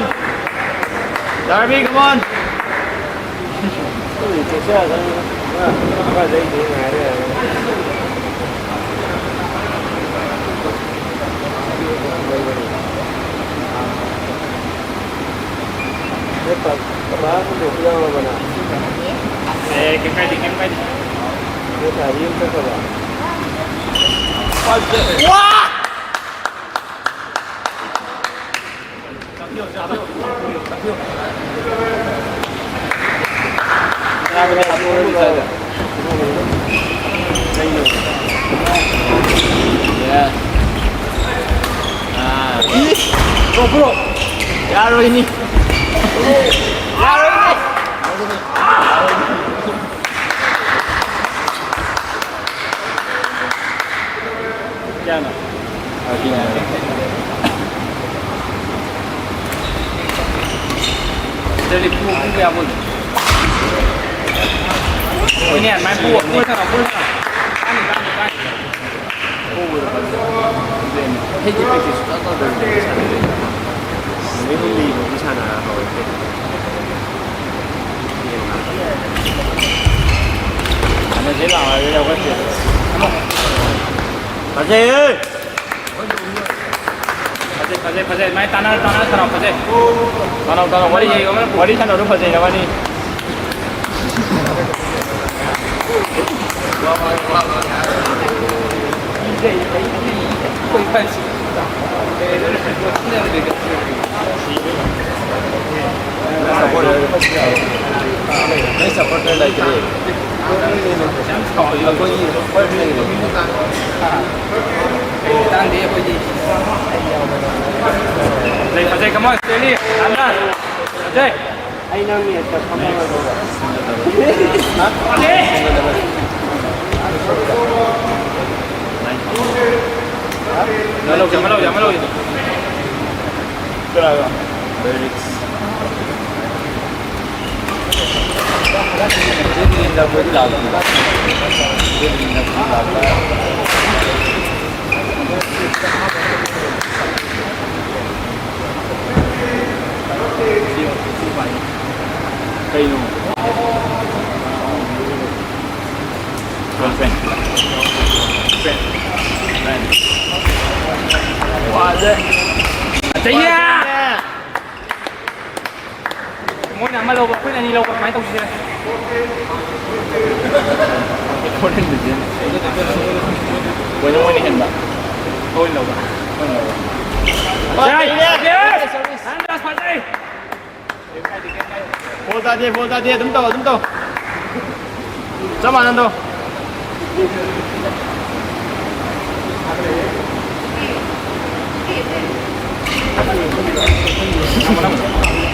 Darby, come on. ꯑꯦ, ꯀꯩꯝ ꯀꯥꯏꯗꯦ, ꯀꯩꯝ ꯀꯥꯏꯗꯦ꯫ ꯋꯥ! ꯌꯥꯔꯣꯏꯅꯤ꯫ ꯌꯥꯔꯣꯏꯅꯤ꯫ ꯀꯌꯥꯅꯣ? ꯁꯤꯗꯗꯤ ꯄꯨ-, ꯄꯨꯕ ꯌꯥꯕ ꯑꯣꯏꯗꯦ꯫ ꯍꯣꯏꯅꯦ, ꯑꯗꯨꯃꯥꯏꯅ ꯄꯨ-, ꯄꯨꯔ ꯊꯝꯃꯣ, ꯄꯨꯔ ꯊꯝꯃꯣ꯫ ꯀꯥꯟꯅꯤ, ꯀꯥꯟꯅꯤ, ꯀꯥꯟꯅꯤ꯫ ꯄꯨꯕꯗꯣ ꯐꯖꯩ꯫ ꯑꯗꯨꯅꯦ꯫ ꯑꯩꯗꯤ practice ꯁꯨꯡꯇꯧ ꯇꯧꯗꯕꯤꯗ ꯁꯥꯟꯅꯗꯣꯏꯅꯦ꯫ ꯅꯨꯃꯤꯠ ꯍꯨꯝꯅꯤꯃꯨꯛꯇꯤ ꯁꯥꯟꯅꯔ ꯍꯧꯔꯛꯇꯣꯏꯅꯦ꯫ ꯐꯖꯩ, ꯐꯖꯩ, ꯐꯖꯩ, ꯃꯥꯏ ꯇꯥꯟꯅꯔ, ꯇꯥꯟꯅꯔ ꯁꯥꯟꯅꯧ, ꯐꯖꯩ꯫ ꯇꯥꯟꯅꯧ, ꯇꯥꯟꯅꯧ, ꯋꯥꯔꯤ, ꯋꯥꯔꯤ ꯁꯥꯟꯅꯔꯨ, ꯐꯖꯩ, ꯅꯕꯥꯅꯤ꯫ ꯅꯣꯏ ꯁꯞꯄꯣꯔꯇꯔ ꯂꯩꯇ꯭ꯔꯦ꯫ ꯑꯩꯈꯣꯏꯒꯤ ꯐꯥꯔꯁ ꯂꯩꯔꯦ꯫ ꯂꯩ, ꯐꯖꯩ, come on, steady, ꯍꯟꯗꯛ꯫ ꯐꯖꯩ꯫ ꯑꯩ ꯅꯪ ꯃꯦꯠꯇ ꯐꯝꯃꯒ ꯌꯥꯝ ꯂꯧꯁꯤ, ꯌꯥꯝ ꯂꯧꯁꯤ, ꯌꯥꯝ ꯂꯧꯁꯤ꯫ ꯀꯩꯅꯣ? ꯃꯣꯏꯅ ꯑꯃ ꯂꯧꯕ, ꯑꯩꯈꯣꯏꯅ ꯑꯅꯤ ꯂꯧꯕ, ꯀꯃꯥꯏꯅ ꯇꯧꯁꯤꯒꯦ? ꯃꯣꯏꯅ, ꯃꯣꯏꯅ ꯍꯦꯟꯕ꯫ ꯑꯩꯈꯣꯏꯅ ꯂꯧꯕ꯫ ꯑꯩꯈꯣꯏꯅ ꯂꯧꯕ꯫ ꯌꯥꯏ! ꯌꯦꯁ! ꯍꯟꯗꯛ ꯐꯖꯩ! ꯐꯣꯜ ꯇꯥꯗꯦ, ꯐꯣꯜ ꯇꯥꯗꯦ, ꯑꯗꯨꯝ ꯇꯧ, ꯑꯗꯨꯝ ꯇꯧ꯫ ꯆꯞ ꯃꯥꯟꯅꯅ ꯇꯧ꯫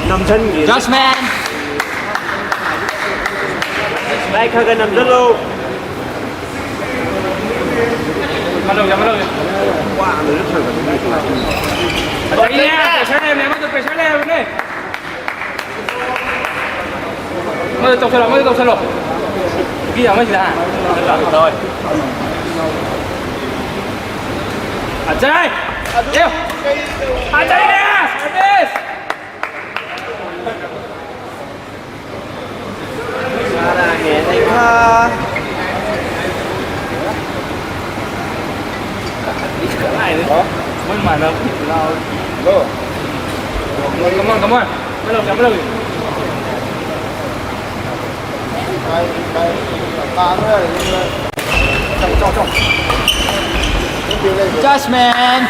ꯅꯝꯁꯟꯒꯦ꯫ Just man. ꯚꯥꯏ, ꯈꯔ ꯈꯔ ꯅꯝꯁꯜꯂꯣ꯫ ꯌꯥꯝꯃꯜꯂꯧ, ꯌꯥꯝꯃꯜꯂꯧ꯫ ꯐꯖꯩꯅꯦ, pressure ꯂꯩꯕꯅꯦ, ꯑꯃꯗꯣ pressure ꯂꯩꯕꯅꯦ꯫ ꯑꯃꯗꯣ ꯇꯧꯁꯜꯂꯣ, ꯑꯃꯗꯣ ꯇꯧꯁꯜꯂꯣ꯫ ꯅꯨꯄꯤ ꯑꯃꯁꯤꯗ, ꯍꯥ? ꯑꯖꯥꯏ! ꯑꯦ! ꯑꯖꯥꯏꯅꯦ! Service! ꯃꯣꯏ ꯃꯥꯟꯅꯕ ꯂꯥꯎ꯫ Hello. Come on, come on. ꯆꯠꯂꯣ, ꯆꯠꯂꯣ꯫ ꯆꯠꯂꯣ, ꯆꯠꯂꯣ꯫ Judgment!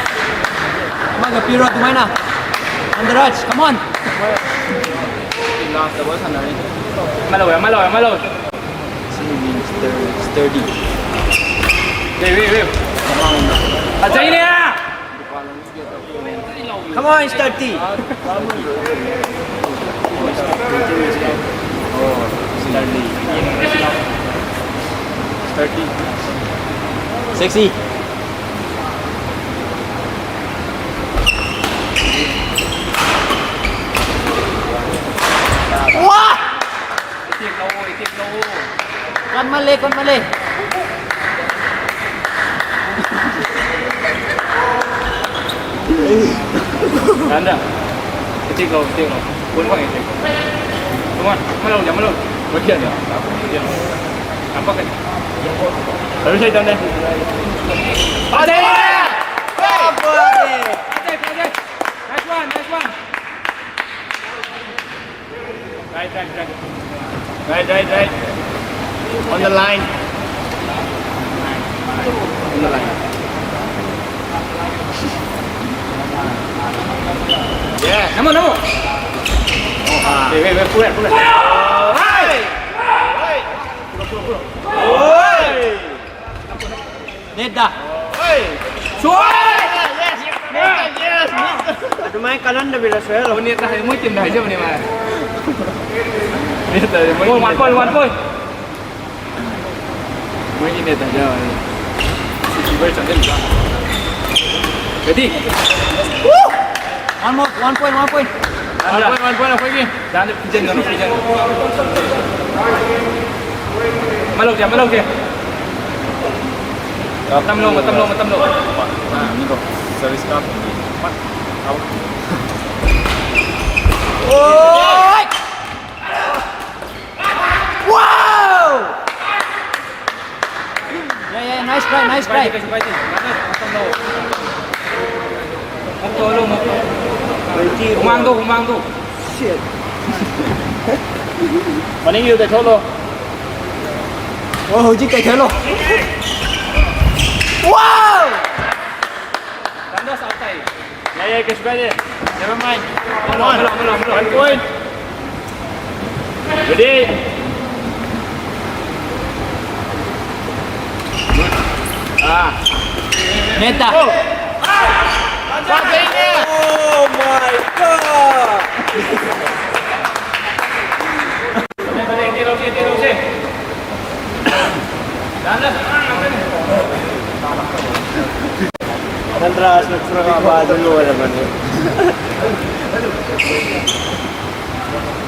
ꯑꯃꯒ ꯄꯤꯔꯣ ꯑꯗꯨꯃꯥꯏꯅ꯫ Andaraj, come on! ꯂꯥꯁꯇ ꯕꯣꯜ ꯁꯥꯟꯅꯔꯤ꯫ ꯑꯃ ꯂꯧꯋꯦ, ꯑꯃ ꯂꯧꯋꯦ, ꯑꯃ ꯂꯧꯋꯦ꯫ Sturdy. Wait, wait, wait. ꯐꯖꯩꯅꯦ! Come on, Sturdy. Sturdy. Sturdy. Sexy. ꯋꯥ! ꯏꯇꯦꯛ ꯂꯧꯑꯣ, ꯏꯇꯦꯛ ꯂꯧꯑꯣ꯫ ꯀꯟꯃꯜꯂꯦ, ꯀꯟꯃꯜꯂꯦ꯫ ꯌꯥꯟꯗ꯫ ꯏꯇꯦꯛ ꯂꯧꯑꯣ, ꯏꯇꯦꯛ ꯂꯧꯑꯣ꯫ ꯕꯣꯜ ꯐꯪꯉꯦ, ꯏꯇꯦꯛ ꯂꯧꯑꯣ꯫ Come on, ꯑꯃ ꯂꯧ, ꯑꯃ ꯂꯧ꯫ ꯂꯣꯏ ꯌꯥꯟꯗ꯫ ꯌꯥꯝ ꯄꯛꯀꯅꯤ꯫ ꯑꯗꯨ ꯁꯩ ꯇꯝꯅꯦ꯫ ꯐꯖꯩ! ꯐꯖꯩ, ꯐꯖꯩ! Nice one, nice one! Right, right, right. Right, right, right. On the line. On the line. Yeah. Come on, come on. Wait, wait, wait, pull it, pull it. Hey! Hey! Pull up, pull up, pull up. Hey! Neda. ꯍꯣꯏ! ꯁꯣꯏ! Yes! Yes! ꯑꯗꯨꯃꯥꯏꯅ ꯀꯜꯍꯟꯗꯕꯤꯗ ꯁꯣꯏꯍꯜꯂꯣ꯫ ꯃꯣꯏ ꯅꯦꯠꯇ ꯍꯥꯏ-, ꯃꯣꯏ ꯇꯤꯝꯗ ꯍꯥꯏꯖꯕꯅꯦ ꯃꯥ꯫ ꯅꯦꯠꯇ ꯍꯥꯏ, ꯃꯣꯏ ꯄꯣꯏꯟ, ꯋꯥꯟ ꯇꯤꯝꯗ ꯄꯣꯏꯟ, ꯋꯥꯟ ꯄꯣꯏꯟ꯫ ꯃꯣꯏꯒꯤ ꯅꯦꯠꯇ ꯍꯥꯏꯖꯕꯅꯦ꯫ ꯁꯤꯛꯁ ꯐꯤꯚꯔ ꯆꯪꯁꯤꯟꯕ꯫ Ready? One more, one point, one point. One point, one point ꯑꯩꯈꯣꯏꯒꯤ꯫ ꯗꯥꯟꯗ ꯐꯤꯖꯟꯒꯅꯨ, ꯐꯤꯖꯟꯒꯅꯨ꯫ ꯑꯃ ꯂꯧꯁꯦ, ꯑꯃ ꯂꯧꯁꯦ꯫ ꯃꯇꯝ ꯂꯧ, ꯃꯇꯝ ꯂꯧ, ꯃꯇꯝ ꯂꯧ꯫ ꯑꯥ, ꯃꯤꯗꯣ ꯁꯔꯚꯤꯁ ꯀꯥꯞꯄꯤ꯫ ꯑꯣꯏ! Wow! ꯌꯥꯏ, ꯌꯥꯏ, nice try, nice try. ꯀꯩꯁꯨ ꯀꯥꯏꯗꯦ, ꯀꯩꯁꯨ ꯀꯥꯏꯗꯦ꯫ ꯃꯇꯝ ꯂꯧ꯫ ꯃꯨꯛ ꯇꯧꯍꯜꯂꯣ, ꯃꯨꯛ꯫ ꯍꯨꯃꯥꯡꯗꯣ, ꯍꯨꯃꯥꯡꯗꯣ꯫ Shit. ꯃꯅꯤꯡꯒꯤꯗꯣ ꯇꯩꯊꯣꯛꯍꯜꯂꯣ꯫ ꯑꯣ, ꯍꯧꯖꯤꯛ ꯇꯩꯊꯣꯛꯍꯜꯂꯣ꯫ Wow! ꯌꯥꯏ, ꯌꯥꯏ, ꯀꯩꯁꯨ ꯀꯥꯏꯗꯦ꯫ Never mind. ꯑꯃ ꯂꯥꯎ, ꯑꯃ ꯂꯥꯎ, ꯑꯃ ꯂꯥꯎ, ꯑꯃ ꯂꯥꯎ꯫ One point. Ready? Ah. ꯃꯦꯠꯇ꯫ Oh! Oh my God! ꯅꯟꯗ꯭ꯔꯥꯁꯅ ꯈꯨꯔꯒꯥꯕꯥꯗꯨ ꯂꯣꯏꯔꯕꯅꯤ꯫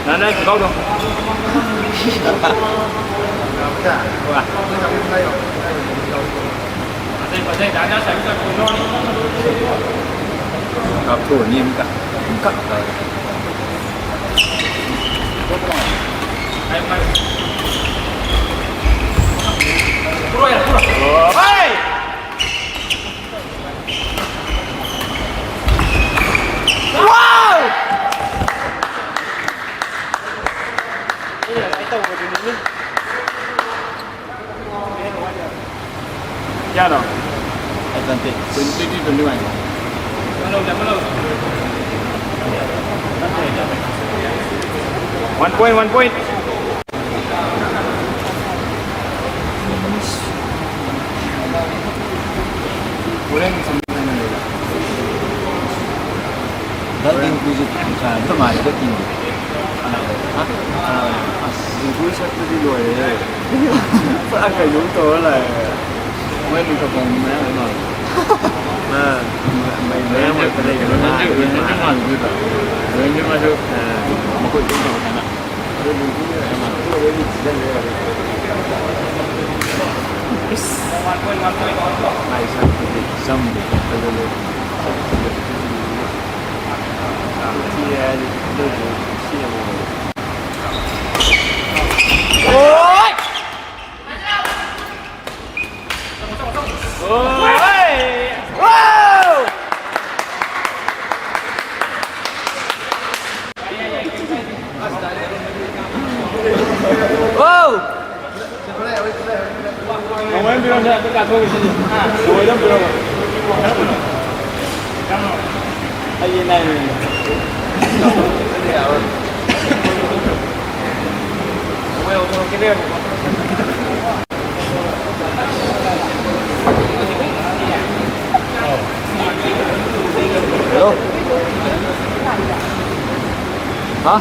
ꯅꯟꯗ꯭ꯔꯥ ꯈꯨꯗꯥꯎꯗꯣ꯫ ꯐꯖꯩ, ꯐꯖꯩ, ꯗꯥ ꯅꯟꯗ꯭ꯔꯥ ꯁꯥꯏꯕ ꯆꯠꯈ꯭ꯔꯣ꯫ ꯀꯥꯞꯊꯣꯛꯑꯅꯤ ꯑꯃꯨꯛꯀ꯫ ꯑꯃꯨꯛꯀ꯫ ꯀꯌꯥꯅꯣ? Advantage. Twenty twenty one. One point, one point. ꯍꯣꯔꯦꯟ ꯁꯨꯝ ꯂꯩꯕ꯫ ꯗꯥ ꯗꯤꯡꯀꯨꯁꯦ ꯅꯨꯡꯁꯥ ꯑꯝꯇ ꯉꯥꯏꯔꯒ ꯇꯤꯡꯉꯤ꯫ ꯀꯅꯥ ꯂꯩ? ꯍꯥ? ꯀꯅꯥ ꯂꯩ? ꯑꯁ, ꯗꯤꯡꯀꯨ ꯁꯛꯇꯨꯗꯤ ꯂꯣꯏꯔꯦꯍꯦ꯫ ꯄꯨꯔꯥ ꯀꯩꯅꯣꯝ ꯇꯧꯔ ꯂꯥꯛꯑꯦ꯫ ꯃꯣꯏ ꯃꯤꯡꯊꯣꯜ ꯈꯣꯡꯕꯤ ꯃꯌꯥꯝ ꯂꯩ ꯃꯥꯜꯂꯦ꯫ ꯑꯥ, ꯃꯩ ꯃꯌꯥꯝ ꯃꯔꯛꯇ ꯂꯩꯗꯅ ꯃꯥ ꯔꯦꯟꯖꯔ ꯃꯥꯁꯨ, ꯑꯥ꯫ ꯑꯗꯨ ꯗꯤꯡꯀꯨ ꯃꯌꯥꯝ ꯃꯥꯜꯂꯦ꯫ ꯏꯁ꯫ ꯃꯥꯏ ꯁꯛꯇꯨꯗꯤ ꯆꯝꯗꯦ꯫ ꯐꯖꯗꯦ꯫ Hello? Ha?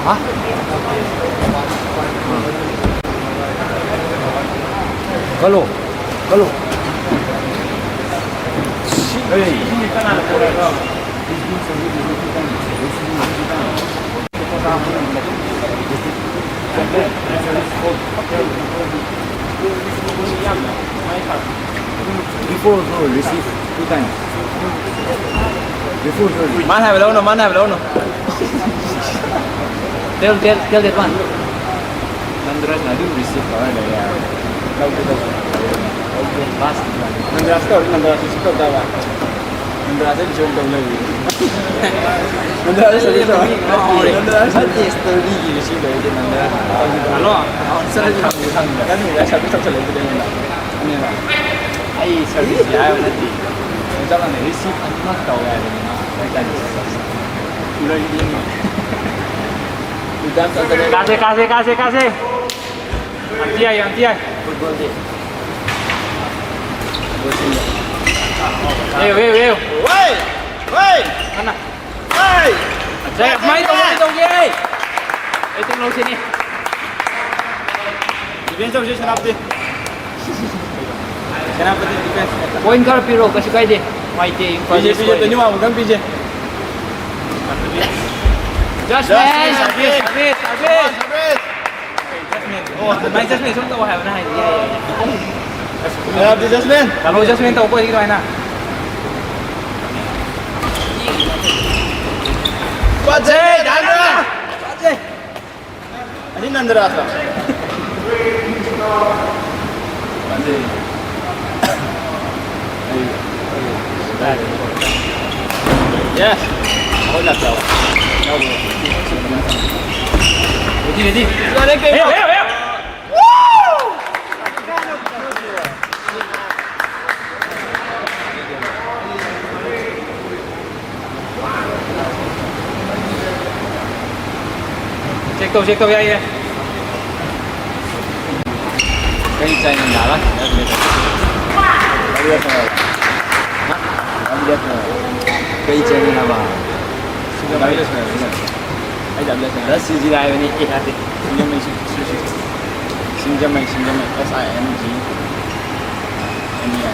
Ha? Kalo. Kalo. Hey. Before also receive two times. Before also. ꯃꯥꯅ ꯍꯥꯏꯕ ꯂꯧꯅꯨ, ꯃꯥꯅ ꯍꯥꯏꯕ ꯂꯧꯅꯨ꯫ Tell, tell, tell that one. ꯅꯟꯗ꯭ꯔꯁꯅ ꯑꯗꯨꯝ receive ꯇꯧꯔ ꯂꯩꯌꯦ ꯍꯥꯏꯕ꯫ ꯂꯧꯗꯤ ꯂꯧꯗꯦ꯫ ꯂꯧꯗꯦ, last. ꯅꯟꯗ꯭ꯔꯁ ꯇꯧꯔꯗꯤ ꯅꯟꯗ꯭ꯔꯁ receive ꯇꯧ ꯇꯥꯕ꯫ ꯅꯟꯗ꯭ꯔꯁ ꯑꯗꯨꯝ ꯇꯧ ꯂꯩꯌꯦ꯫ ꯅꯟꯗ꯭ꯔꯁ ꯁꯔꯚꯤꯁ ꯇꯧꯔ꯫ ꯅꯠꯇꯦ, ꯁꯔꯚꯤꯁꯀꯤ receive ꯇꯧꯔꯗꯤ ꯅꯟꯗ꯭ꯔꯁ꯫ ꯍꯜꯂꯣ꯫ ꯈꯪꯗꯦ, ꯈꯪꯗꯦ꯫ ꯅꯪ ꯅꯟꯗ꯭ꯔꯁ ꯁꯔꯚꯤꯁ ꯇꯧꯁꯜꯂꯛꯏꯗꯨꯗꯤ ꯑꯩꯉꯣꯟꯗ꯫ ꯑꯩ ꯁꯔꯚꯤꯁꯀꯤ ꯍꯥꯏꯕ ꯅꯠꯇꯦ꯫ ꯆꯞ ꯃꯥꯟꯅꯩ, receive ꯑꯅꯤꯃꯛ ꯇꯧꯋꯦ ꯍꯥꯏꯕꯅꯤ꯫ ꯀꯥꯁꯦ, ꯀꯥꯁꯦ, ꯀꯥꯁꯦ, ꯀꯥꯁꯦ꯫ ꯌꯥꯝ ꯊꯤ ꯌꯥꯏ, ꯌꯥꯝ ꯊꯤ ꯌꯥꯏ꯫ ꯐꯨꯠꯕꯣꯜꯗꯤ꯫ ꯐꯨꯠꯕꯣꯜꯁꯤꯡꯗ꯫ ꯑꯦ, ꯑꯦ, ꯑꯦ꯫ ꯋꯥꯏ! ꯋꯥꯏ! ꯑꯅ꯫ ꯋꯥꯏ! ꯑꯠꯆꯥ, ꯀꯃꯥꯏꯅ ꯇꯧꯒꯦ, ꯀꯃꯥꯏꯅ ꯇꯧꯒꯦ? ꯑꯩ ꯇꯦꯛꯅꯣꯂꯣꯖꯤꯅꯤ꯫ ꯗꯤꯐꯦꯟꯁ ꯇꯧꯁꯤ, ꯁꯦꯅꯥꯄꯇꯤ꯫ ꯁꯦꯅꯥꯄꯇꯤ ꯗꯤꯐꯦꯟꯁ꯫ ꯄꯣꯏꯟ ꯈꯔ ꯄꯤꯔꯣ, ꯀꯩꯁꯨ ꯀꯥꯏꯗꯦ꯫ ꯃꯥꯏꯇꯩ ꯏꯝꯐꯥꯜ ꯄꯤꯖꯦ, ꯏꯁ ꯄꯤꯖꯦ, ꯑꯣꯏꯔꯦ꯫ ꯇꯣꯅꯤ ꯋꯥꯡꯃ ꯈꯪ ꯄꯤꯖꯦ꯫ ꯖꯁꯃꯤꯟ! ꯖꯁꯃꯤꯟ! ꯖꯁꯃꯤꯟ! ꯖꯁꯃꯤꯟ! ꯖꯁꯃꯤꯟ! ꯑꯣ, ꯑꯗꯨꯃꯥꯏꯅ ꯖꯁꯃꯤꯟ ꯁꯨꯝ ꯇꯧ ꯍꯥꯏꯕꯅ ꯍꯥꯏꯗꯤ ꯌꯥꯏ, ꯌꯥꯏ, ꯌꯥꯏ꯫ ꯌꯥꯕꯗꯤ ꯖꯁꯃꯤꯟ! ꯍꯜꯂꯣ, ꯖꯁꯃꯤꯟ ꯇꯧ ꯀꯣ ꯑꯗꯨꯃꯥꯏꯅ꯫ ꯄꯥꯖꯩ! ꯗꯥꯏꯅꯥ! ꯄꯥꯖꯩ! ꯑꯅꯤ ꯅꯟꯗꯔꯥꯁ꯫ Yes. ꯍꯣꯏ, ꯂꯥꯛꯆꯧ꯫ Ready, ready. ꯍꯦꯌꯣ, ꯍꯦꯌꯣ, ꯍꯦꯌꯣ꯫ Check ꯇꯧ, check ꯇꯧ, ꯌꯥꯏ, ꯌꯥꯏ꯫ ꯀꯩ ꯆꯥꯏꯅ ꯅꯥꯔ? ꯀꯩ ꯆꯥꯏꯅ ꯅꯥꯕ? ꯑꯩ ꯗꯕꯜ ꯑꯦꯁ ꯑꯣꯏꯔꯕꯅꯤꯅ꯫ ꯑꯩ ꯗꯕꯜ ꯑꯦꯁ ꯑꯣꯏꯔꯕꯅꯤꯅ꯫ ꯁꯤ ꯖꯤ ꯂꯥꯏꯕꯅꯤ, ꯑꯦ ꯅꯠꯇꯦ꯫ ꯁꯤꯡꯖꯃꯩ, ꯁꯤ, ꯁꯤ, ꯁꯤ꯫ ꯁꯤꯡꯖꯃꯩ, ꯁꯤꯡꯖꯃꯩ, S I N G M E I꯫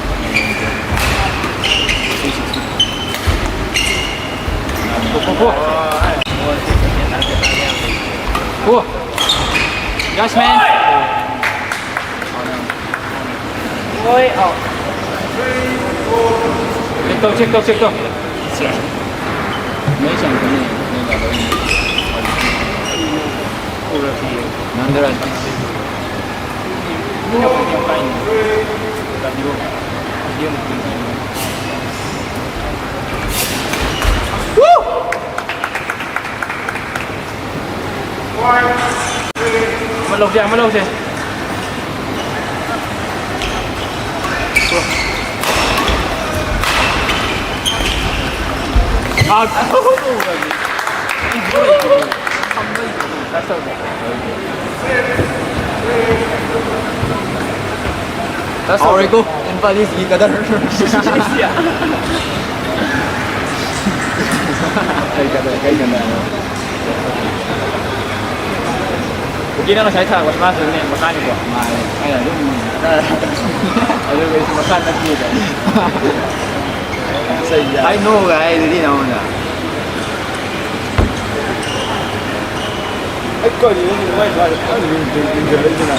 Three sixty. ꯄꯣ, ꯄꯣ, ꯄꯣ꯫ ꯄꯣ꯫ Yes, man. Check ꯇꯧ, check ꯇꯧ, check ꯇꯧ꯫ ꯅꯣꯏ ꯆꯪꯉꯛꯀꯅꯤ꯫ ꯅꯪ ꯗꯔꯥ? ꯑꯃ ꯂꯧꯁꯦ, ꯑꯃ ꯂꯧꯁꯦ꯫ ꯑꯥ꯫ ꯍꯥꯎꯔꯦꯀꯣ, ꯏꯝꯐꯥꯂꯤꯁꯀꯤ ꯀꯗꯔ꯫ ꯀꯩ ꯀꯗꯔ, ꯀꯩ ꯀꯗꯔ? ꯀꯨꯀꯤꯅ ꯉꯁꯥꯏ ꯊꯥꯔꯛꯄꯁꯤ ꯃꯥꯁꯨ ꯅꯦꯝꯕ ꯀꯥꯟꯅꯤꯀꯣ꯫ ꯃꯥꯅꯦ, ꯑꯩꯅ ꯑꯗꯨꯝ ꯑꯗꯨꯒ ꯑꯩꯁꯨ ꯃꯈꯥ ꯅꯠꯇꯦꯗ꯫ ꯍꯥꯏ ꯅꯣꯒ ꯍꯥꯏꯗꯨꯗꯤ ꯅꯉꯣꯟꯗ꯫ ꯑꯩ ꯀꯔꯤꯅꯣ ꯃꯥꯏ ꯃꯥꯏ ꯐꯖꯅ ꯌꯨꯝ-, ꯌꯨꯝ-, ꯌꯨꯝꯁꯤꯜꯂꯛꯏꯁꯤꯅ?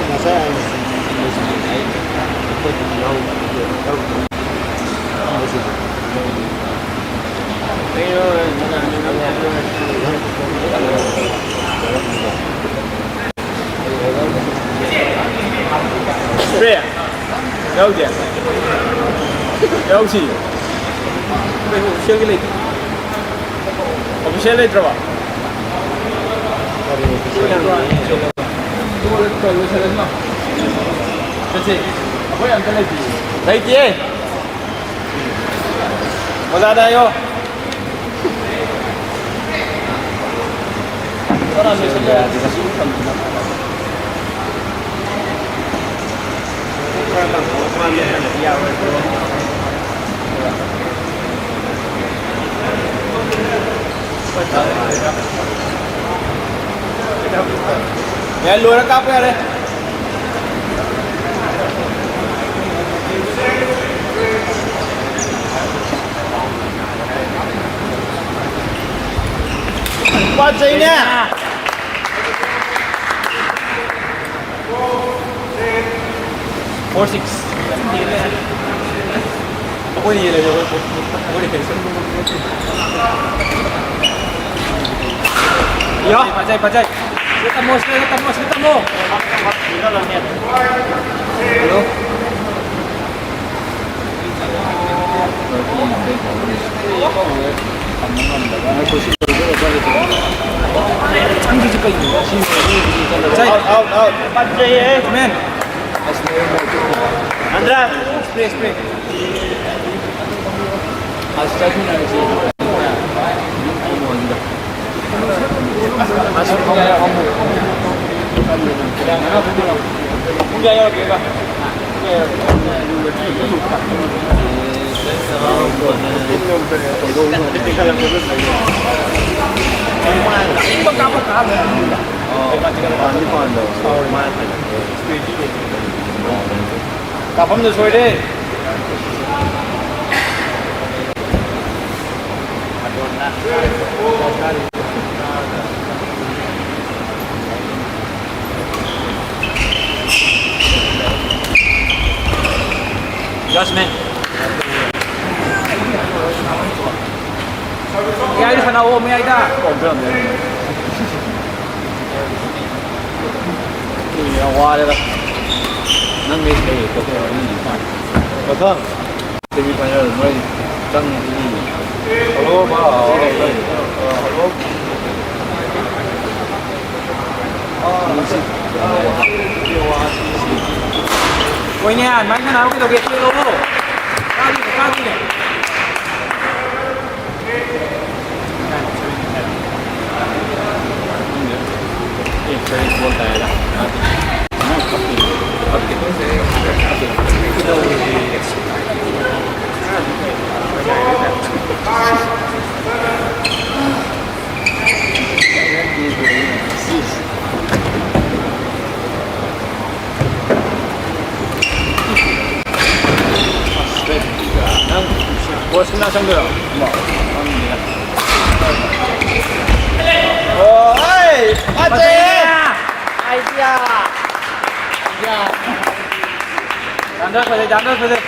ꯉꯁꯥꯏ ꯑꯩꯅ ꯌꯥꯎꯗꯦ꯫ ꯌꯥꯎꯁꯤ꯫ ꯑꯩꯈꯣꯏ ꯑꯣꯐꯤꯁꯤꯌꯦꯜꯒꯤ ꯂꯩꯇꯦ꯫ ꯑꯣꯐꯤꯁꯤꯌꯦꯜ ꯂꯩꯇ꯭ꯔꯕ? ꯆꯠꯁꯤ꯫ ꯑꯩꯈꯣꯏ ꯑꯝꯇ ꯂꯩꯇꯤꯌꯦ꯫ ꯂꯩꯇꯤꯌꯦ꯫ ꯑꯣꯖꯥꯗ ꯍꯥꯏꯌꯣ꯫ ꯌꯥꯔꯦ, ꯂꯣꯏꯔ ꯀꯥꯞꯄ ꯌꯥꯔꯦ꯫ ꯄꯥꯠ ꯆꯩꯅꯦ꯫ Four six. ꯑꯩꯈꯣꯏꯅ ꯍꯦꯜꯂꯦ, ꯑꯩꯈꯣꯏ, ꯑꯩꯈꯣꯏꯅ ꯍꯦꯜꯂꯦ꯫ ꯌꯥ꯫ ꯐꯖꯩ, ꯐꯖꯩ꯫ ꯁꯤꯗ ꯇꯝꯃꯣ, ꯁꯤꯗ ꯇꯝꯃꯣ, ꯁꯤꯗ ꯇꯝꯃꯣ꯫ ꯍꯜꯂꯣ꯫ ꯆꯪꯗ꯭ꯔꯤꯁꯤ ꯀꯩꯒꯤꯅꯣ? ꯁꯤ ꯆꯠꯂ-, Out, out, out. ꯐꯖꯩꯌꯦ꯫ Man. ꯑꯟꯗ꯭ꯔꯥ꯫ Spray, spray. ꯑꯁ, ꯆꯠꯃꯤꯟꯅꯔꯁꯤ꯫ ꯄꯨꯡ ꯀꯌꯥ ꯌꯧꯔꯒꯦꯕ? ꯄꯨꯡ ꯀꯌꯥ ꯌꯧꯔꯒꯦ? ꯀꯥꯞꯐꯝꯗꯣ ꯁꯣꯏꯔꯦ꯫ Just me. ꯃꯌꯥꯏꯗ ꯁꯥꯟꯅꯧꯑꯣ, ꯃꯌꯥꯏꯗ꯫ ꯌꯥꯝ ꯋꯥꯔꯦꯗ꯫ ꯅꯪ ꯃꯦꯠꯁ ꯀꯩ ꯀꯣꯛ ꯇꯧꯔꯅꯤ? ꯃꯊꯪ ꯁꯦꯃꯤ ꯐꯥꯏꯅꯦꯜ ꯅꯣꯏ ꯆꯪꯉꯤꯗꯨꯗꯤ꯫ ꯍꯜꯂꯣ, ꯕꯥ꯫ ꯍꯜꯂꯣ꯫ ꯍꯣꯏꯅꯦ, ꯑꯗꯨꯃꯥꯏꯅ ꯁꯥꯟꯅꯔꯣ, ꯀꯩꯗꯧꯒꯦ? ꯆꯦꯜꯂꯣ꯫ ꯀꯥꯗꯣꯏꯅꯦ, ꯀꯥꯗꯣꯏꯅꯦ꯫ ꯅꯪ ꯕꯣꯁ ꯃꯅꯥꯛ ꯆꯪꯗꯣꯏꯔꯣ? ꯑꯣ, ꯑꯩ, ꯐꯖꯩꯌꯦ! ꯑꯥꯏꯗꯤꯌꯥ! ꯌꯥ! ꯗꯥꯟꯗꯔ ꯐꯖꯩ, ꯗꯥꯟꯗꯔ ꯐꯖꯩ꯫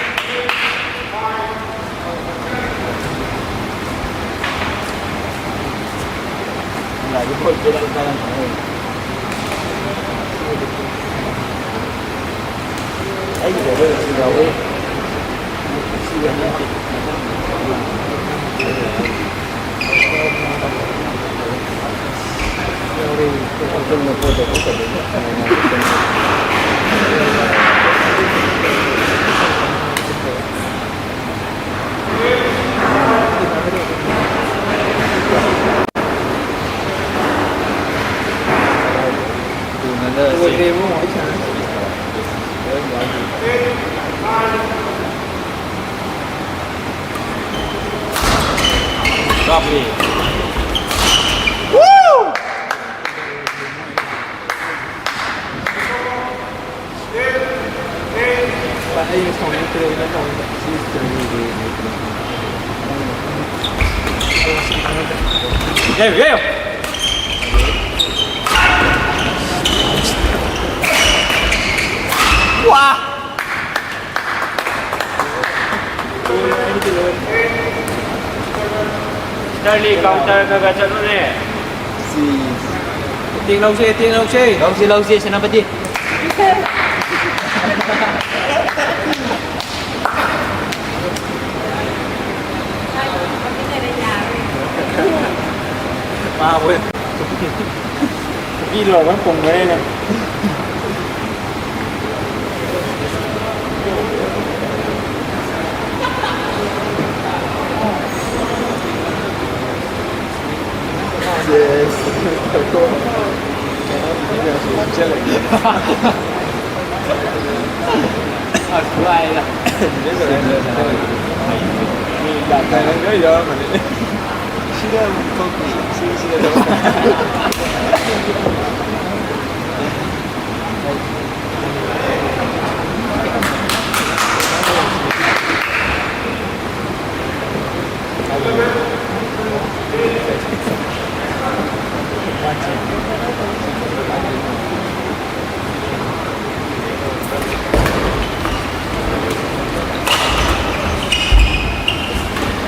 ꯁꯤꯁ꯫ ꯇꯦꯡ ꯂꯧꯁꯦ, ꯇꯦꯡ ꯂꯧꯁꯦ꯫ ꯂꯧꯁꯤ, ꯂꯧꯁꯤ, ꯁꯦꯅꯥꯄꯇꯤ꯫ ꯄꯨꯈ꯭ꯔꯤ ꯂꯣꯏꯔꯒ ꯄꯨꯡꯈ꯭ꯔꯦꯅꯦ꯫ ꯁꯤꯗ ꯑꯃꯨꯛ ꯊꯣꯛꯇ꯭ꯔꯤ꯫ ꯁꯤ ꯁꯤꯗ ꯊꯣꯛ꯫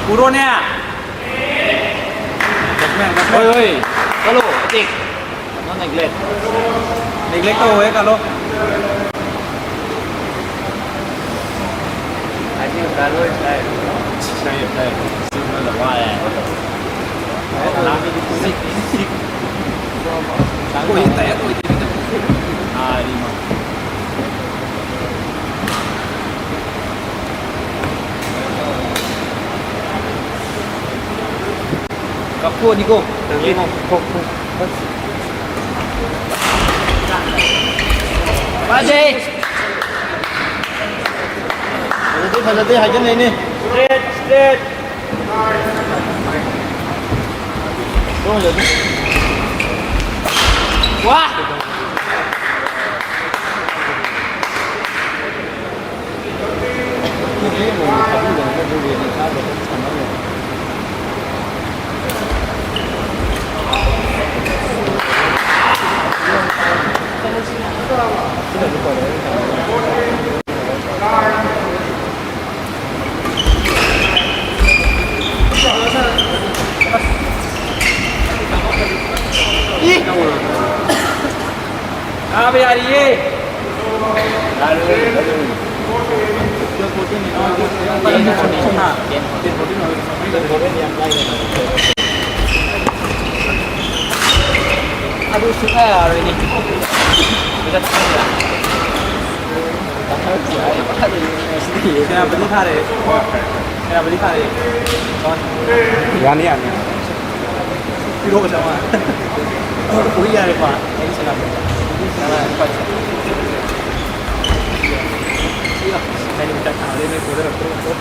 पूरो ने। ꯍꯣꯏ, ꯍꯣꯏ꯫ ꯆꯠꯂꯣ, ꯑꯇꯦꯛ꯫ No neglect. Neglect ꯇꯧꯋꯦ, ꯀꯥꯂꯣ꯫ ꯑꯗꯨ ꯀꯥꯂꯣ ꯇꯥꯏ꯫ ꯇꯥꯏ, ꯇꯥꯏ꯫ ꯁꯤꯃꯅ ꯋꯥꯔꯦ꯫ ꯁꯤꯛ, ꯁꯤꯛ꯫ ꯑꯣꯏ, ꯇꯥꯏ, ꯑꯣꯏ, ꯇꯥꯏ, ꯇꯥꯏ꯫ ꯑꯥ, ꯔꯤꯃ꯫ ꯀꯥꯞꯊꯣꯛꯑꯅꯤꯀꯣ꯫ ꯐꯖꯩ꯫ ꯐꯖꯗꯦ, ꯐꯖꯗꯦ, ꯍꯥꯏꯖꯟꯅꯩꯅꯦ꯫ Straight, straight. ꯋꯥ! ꯀꯥꯕ ꯌꯥꯔꯤꯌꯦ꯫ ꯑꯗꯨ ꯁꯨꯡꯌꯥ ꯌꯥꯔꯣꯏꯅꯦ꯫ ꯁꯦꯅꯥꯄꯇꯤ ꯊꯥꯔꯛꯑꯦ꯫ ꯁꯦꯅꯥꯄꯇꯤ ꯊꯥꯔꯛꯑꯦ꯫ ꯌꯥꯅꯤ, ꯌꯥꯅꯤ꯫ ꯄꯤꯔꯛꯑꯣ ꯆꯥꯝꯃꯉꯥ꯫ ꯎꯏ ꯌꯥꯔꯦꯀꯣ꯫ ꯑꯩ ꯁꯦꯅꯥꯄꯇꯤ꯫ ꯆꯥꯝꯃꯉꯥ ꯂꯨꯄꯥ ꯆꯥꯝꯃꯉꯥ꯫ ꯑꯩꯅ ꯃꯤꯇꯔ ꯊꯥꯕꯗꯩ ꯅꯣꯏ ꯄꯣꯊꯔꯛꯇ꯭ꯔꯣ?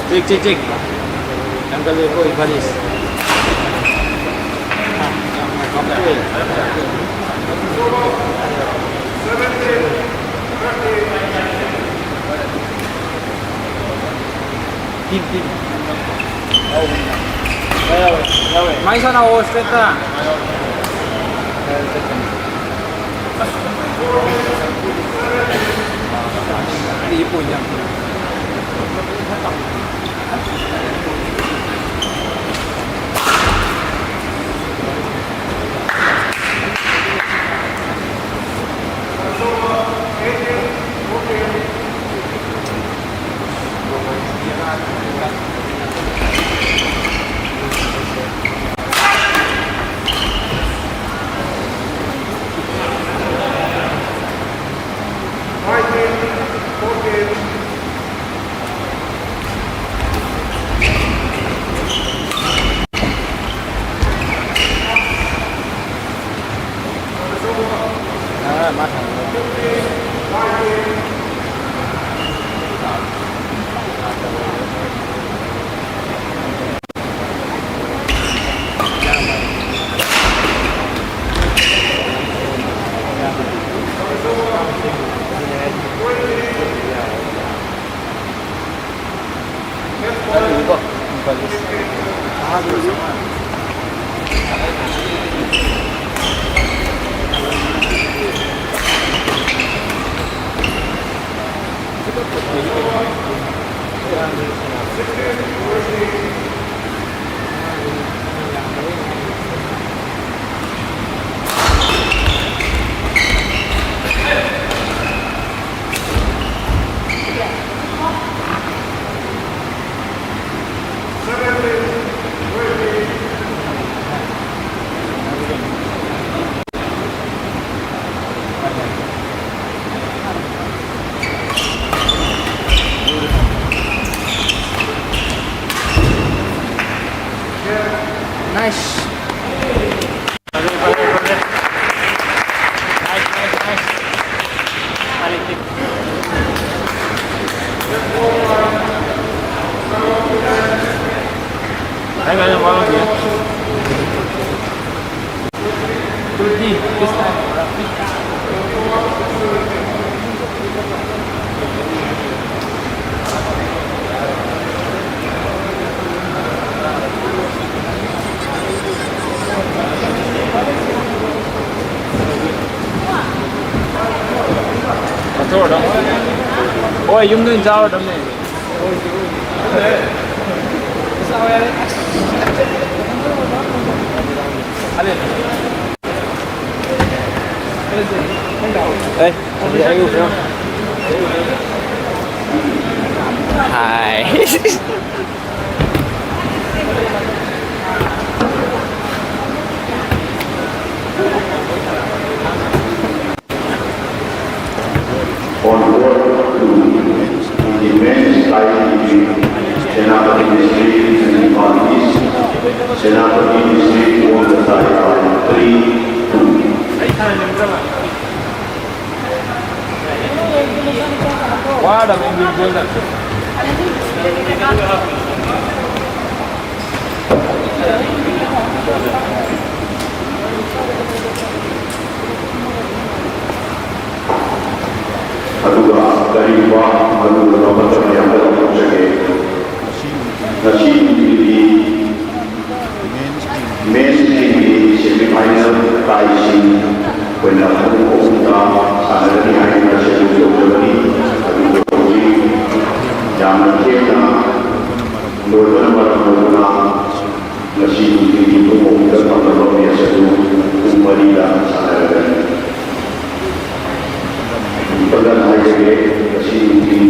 Check, check, check. ꯌꯥꯝ ꯀꯜꯂꯦꯀꯣ ꯏꯝꯐꯥꯂꯤꯁ꯫ Team, team. ꯌꯥꯎꯋꯦ, ꯌꯥꯎꯋꯦ꯫ ꯃꯥꯏ ꯁꯥꯟꯅꯧꯑꯣ, ꯏꯁꯇ꯭ꯔꯦꯠꯇ꯫ Nice. ꯍꯣꯏ, ꯌꯨꯝꯗ ꯑꯣꯏꯅ ꯆꯥꯔꯗꯕꯅꯦ꯫ ꯑꯦ, ꯑꯗꯨꯗꯤ ꯑꯩ ꯎꯕ꯭ꯔꯣ? ꯍꯥꯏ꯫ On board to Independence Flight Sri Senapati District and Imphal East, Senapati District on the side by three two. ꯑꯗꯨꯒ ꯀꯔꯤꯒꯨꯝꯕ ꯃꯔꯨꯑꯣꯏꯕ ꯃꯇꯝ ꯌꯥꯝꯅ ꯂꯧꯖꯒꯦ꯫ ꯉꯁꯤ ꯑꯩꯈꯣꯏꯅ ꯄꯨꯡ ꯑꯍꯨꯝꯗ ꯁꯥꯟꯅꯒꯅꯤ ꯍꯥꯏꯗꯨꯅ ꯁꯦꯗꯨꯜ ꯇꯧꯖꯕꯅꯤ꯫ ꯑꯗꯨꯕꯨ ꯍꯧꯖꯤꯛ ꯌꯥꯝꯅ ꯊꯦꯡꯅ ꯂꯣꯏꯕꯅ ꯃꯔꯝ ꯑꯣꯏꯗꯨꯅ ꯉꯁꯤ ꯅꯨꯡꯊꯤꯜꯒꯤ ꯄꯨꯡ ꯑꯍꯨꯝꯗ ꯊꯝꯅꯕ ꯃꯦꯠꯆ ꯑꯗꯨ ꯄꯨꯡ ꯃꯔꯤꯗ ꯁꯥꯟꯅꯔꯒꯅꯤ꯫ ꯈꯨꯗꯝ ꯍꯥꯏꯖꯒꯦ, ꯉꯁꯤ ꯅꯨꯡꯊꯤꯜ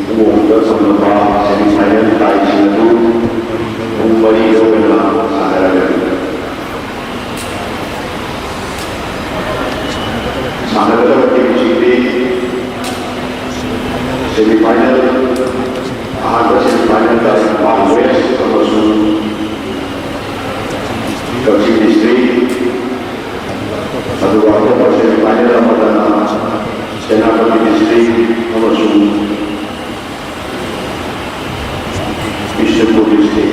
ꯄꯨꯡ ꯑꯍꯨꯝꯗ ꯊꯝꯅꯕ ꯁꯦꯃꯤꯐꯥꯏꯅꯦꯜ ꯇꯥꯏꯁꯤꯡ ꯑꯗꯨ ꯄꯨꯡ ꯃꯔꯤꯗ ꯑꯣꯏꯅ ꯁꯥꯟꯅꯔꯒꯅꯤ꯫ ꯁꯥꯟꯅꯒꯗꯕ ꯇꯤꯝꯁꯤꯡꯗꯤ ꯁꯦꯃꯤꯐꯥꯏꯅꯦꯜ, ꯑꯍꯥꯟꯕ ꯁꯦꯃꯤꯐꯥꯏꯅꯦꯜꯗ ꯏꯝꯐꯥꯜ ꯋꯦꯁ ꯑꯃꯁꯨꯡ ꯀꯛꯆꯤꯡ ꯗꯤꯁꯇ꯭ꯔꯤꯛ, ꯑꯗꯨꯒ ꯑꯇꯣꯞꯄ ꯁꯦꯃꯤꯐꯥꯏꯅꯦꯜ ꯑꯃꯗꯅ ꯁꯦꯅꯥꯄꯇꯤ ꯗꯤꯁꯇ꯭ꯔꯤꯛ ꯑꯃꯁꯨꯡ ꯕꯤꯁꯅꯨꯄꯨꯔ ꯗꯤꯁꯇ꯭ꯔꯤꯛ꯫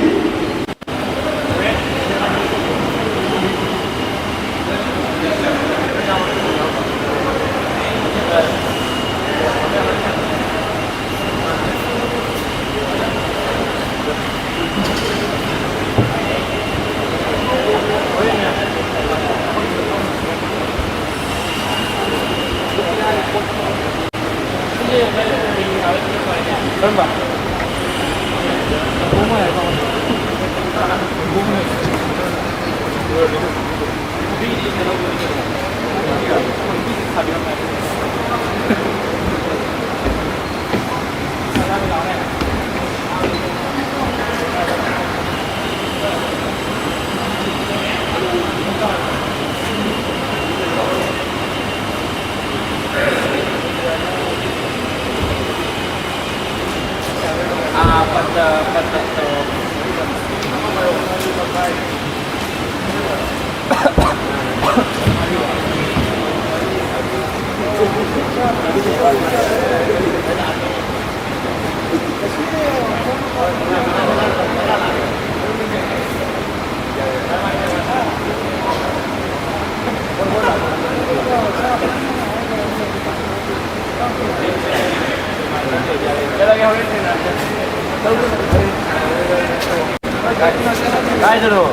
ꯀꯥꯏꯗꯅꯣ?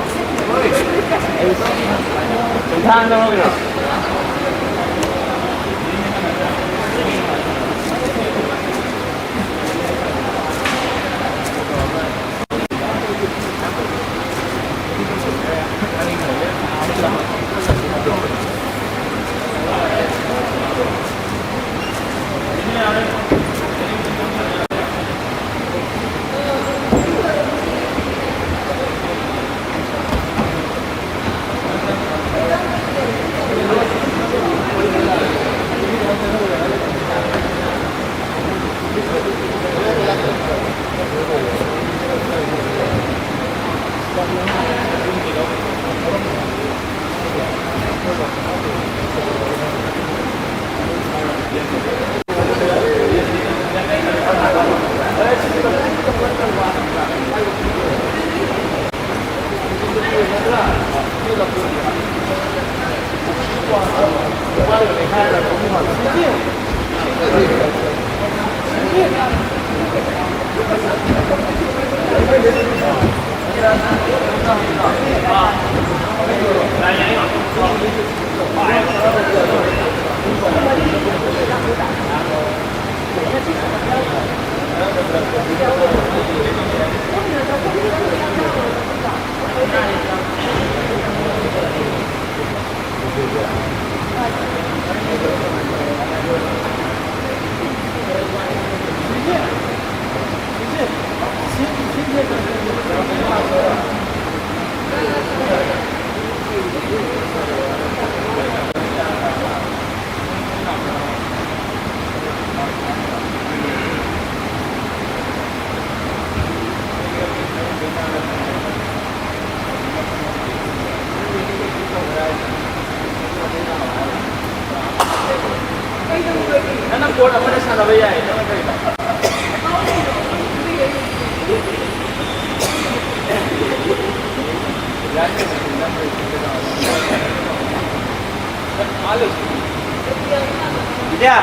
ꯈꯣꯡꯊꯥꯡꯗ ꯂꯧꯔꯤꯔꯣ? ꯅꯪꯅ ꯀꯣꯔꯠ ꯑꯃꯗ ꯁꯥꯟꯅꯕ ꯌꯥꯏ, ꯅꯪꯅ ꯀꯩꯅꯣ? ꯕꯤꯗ꯭ꯌꯥ!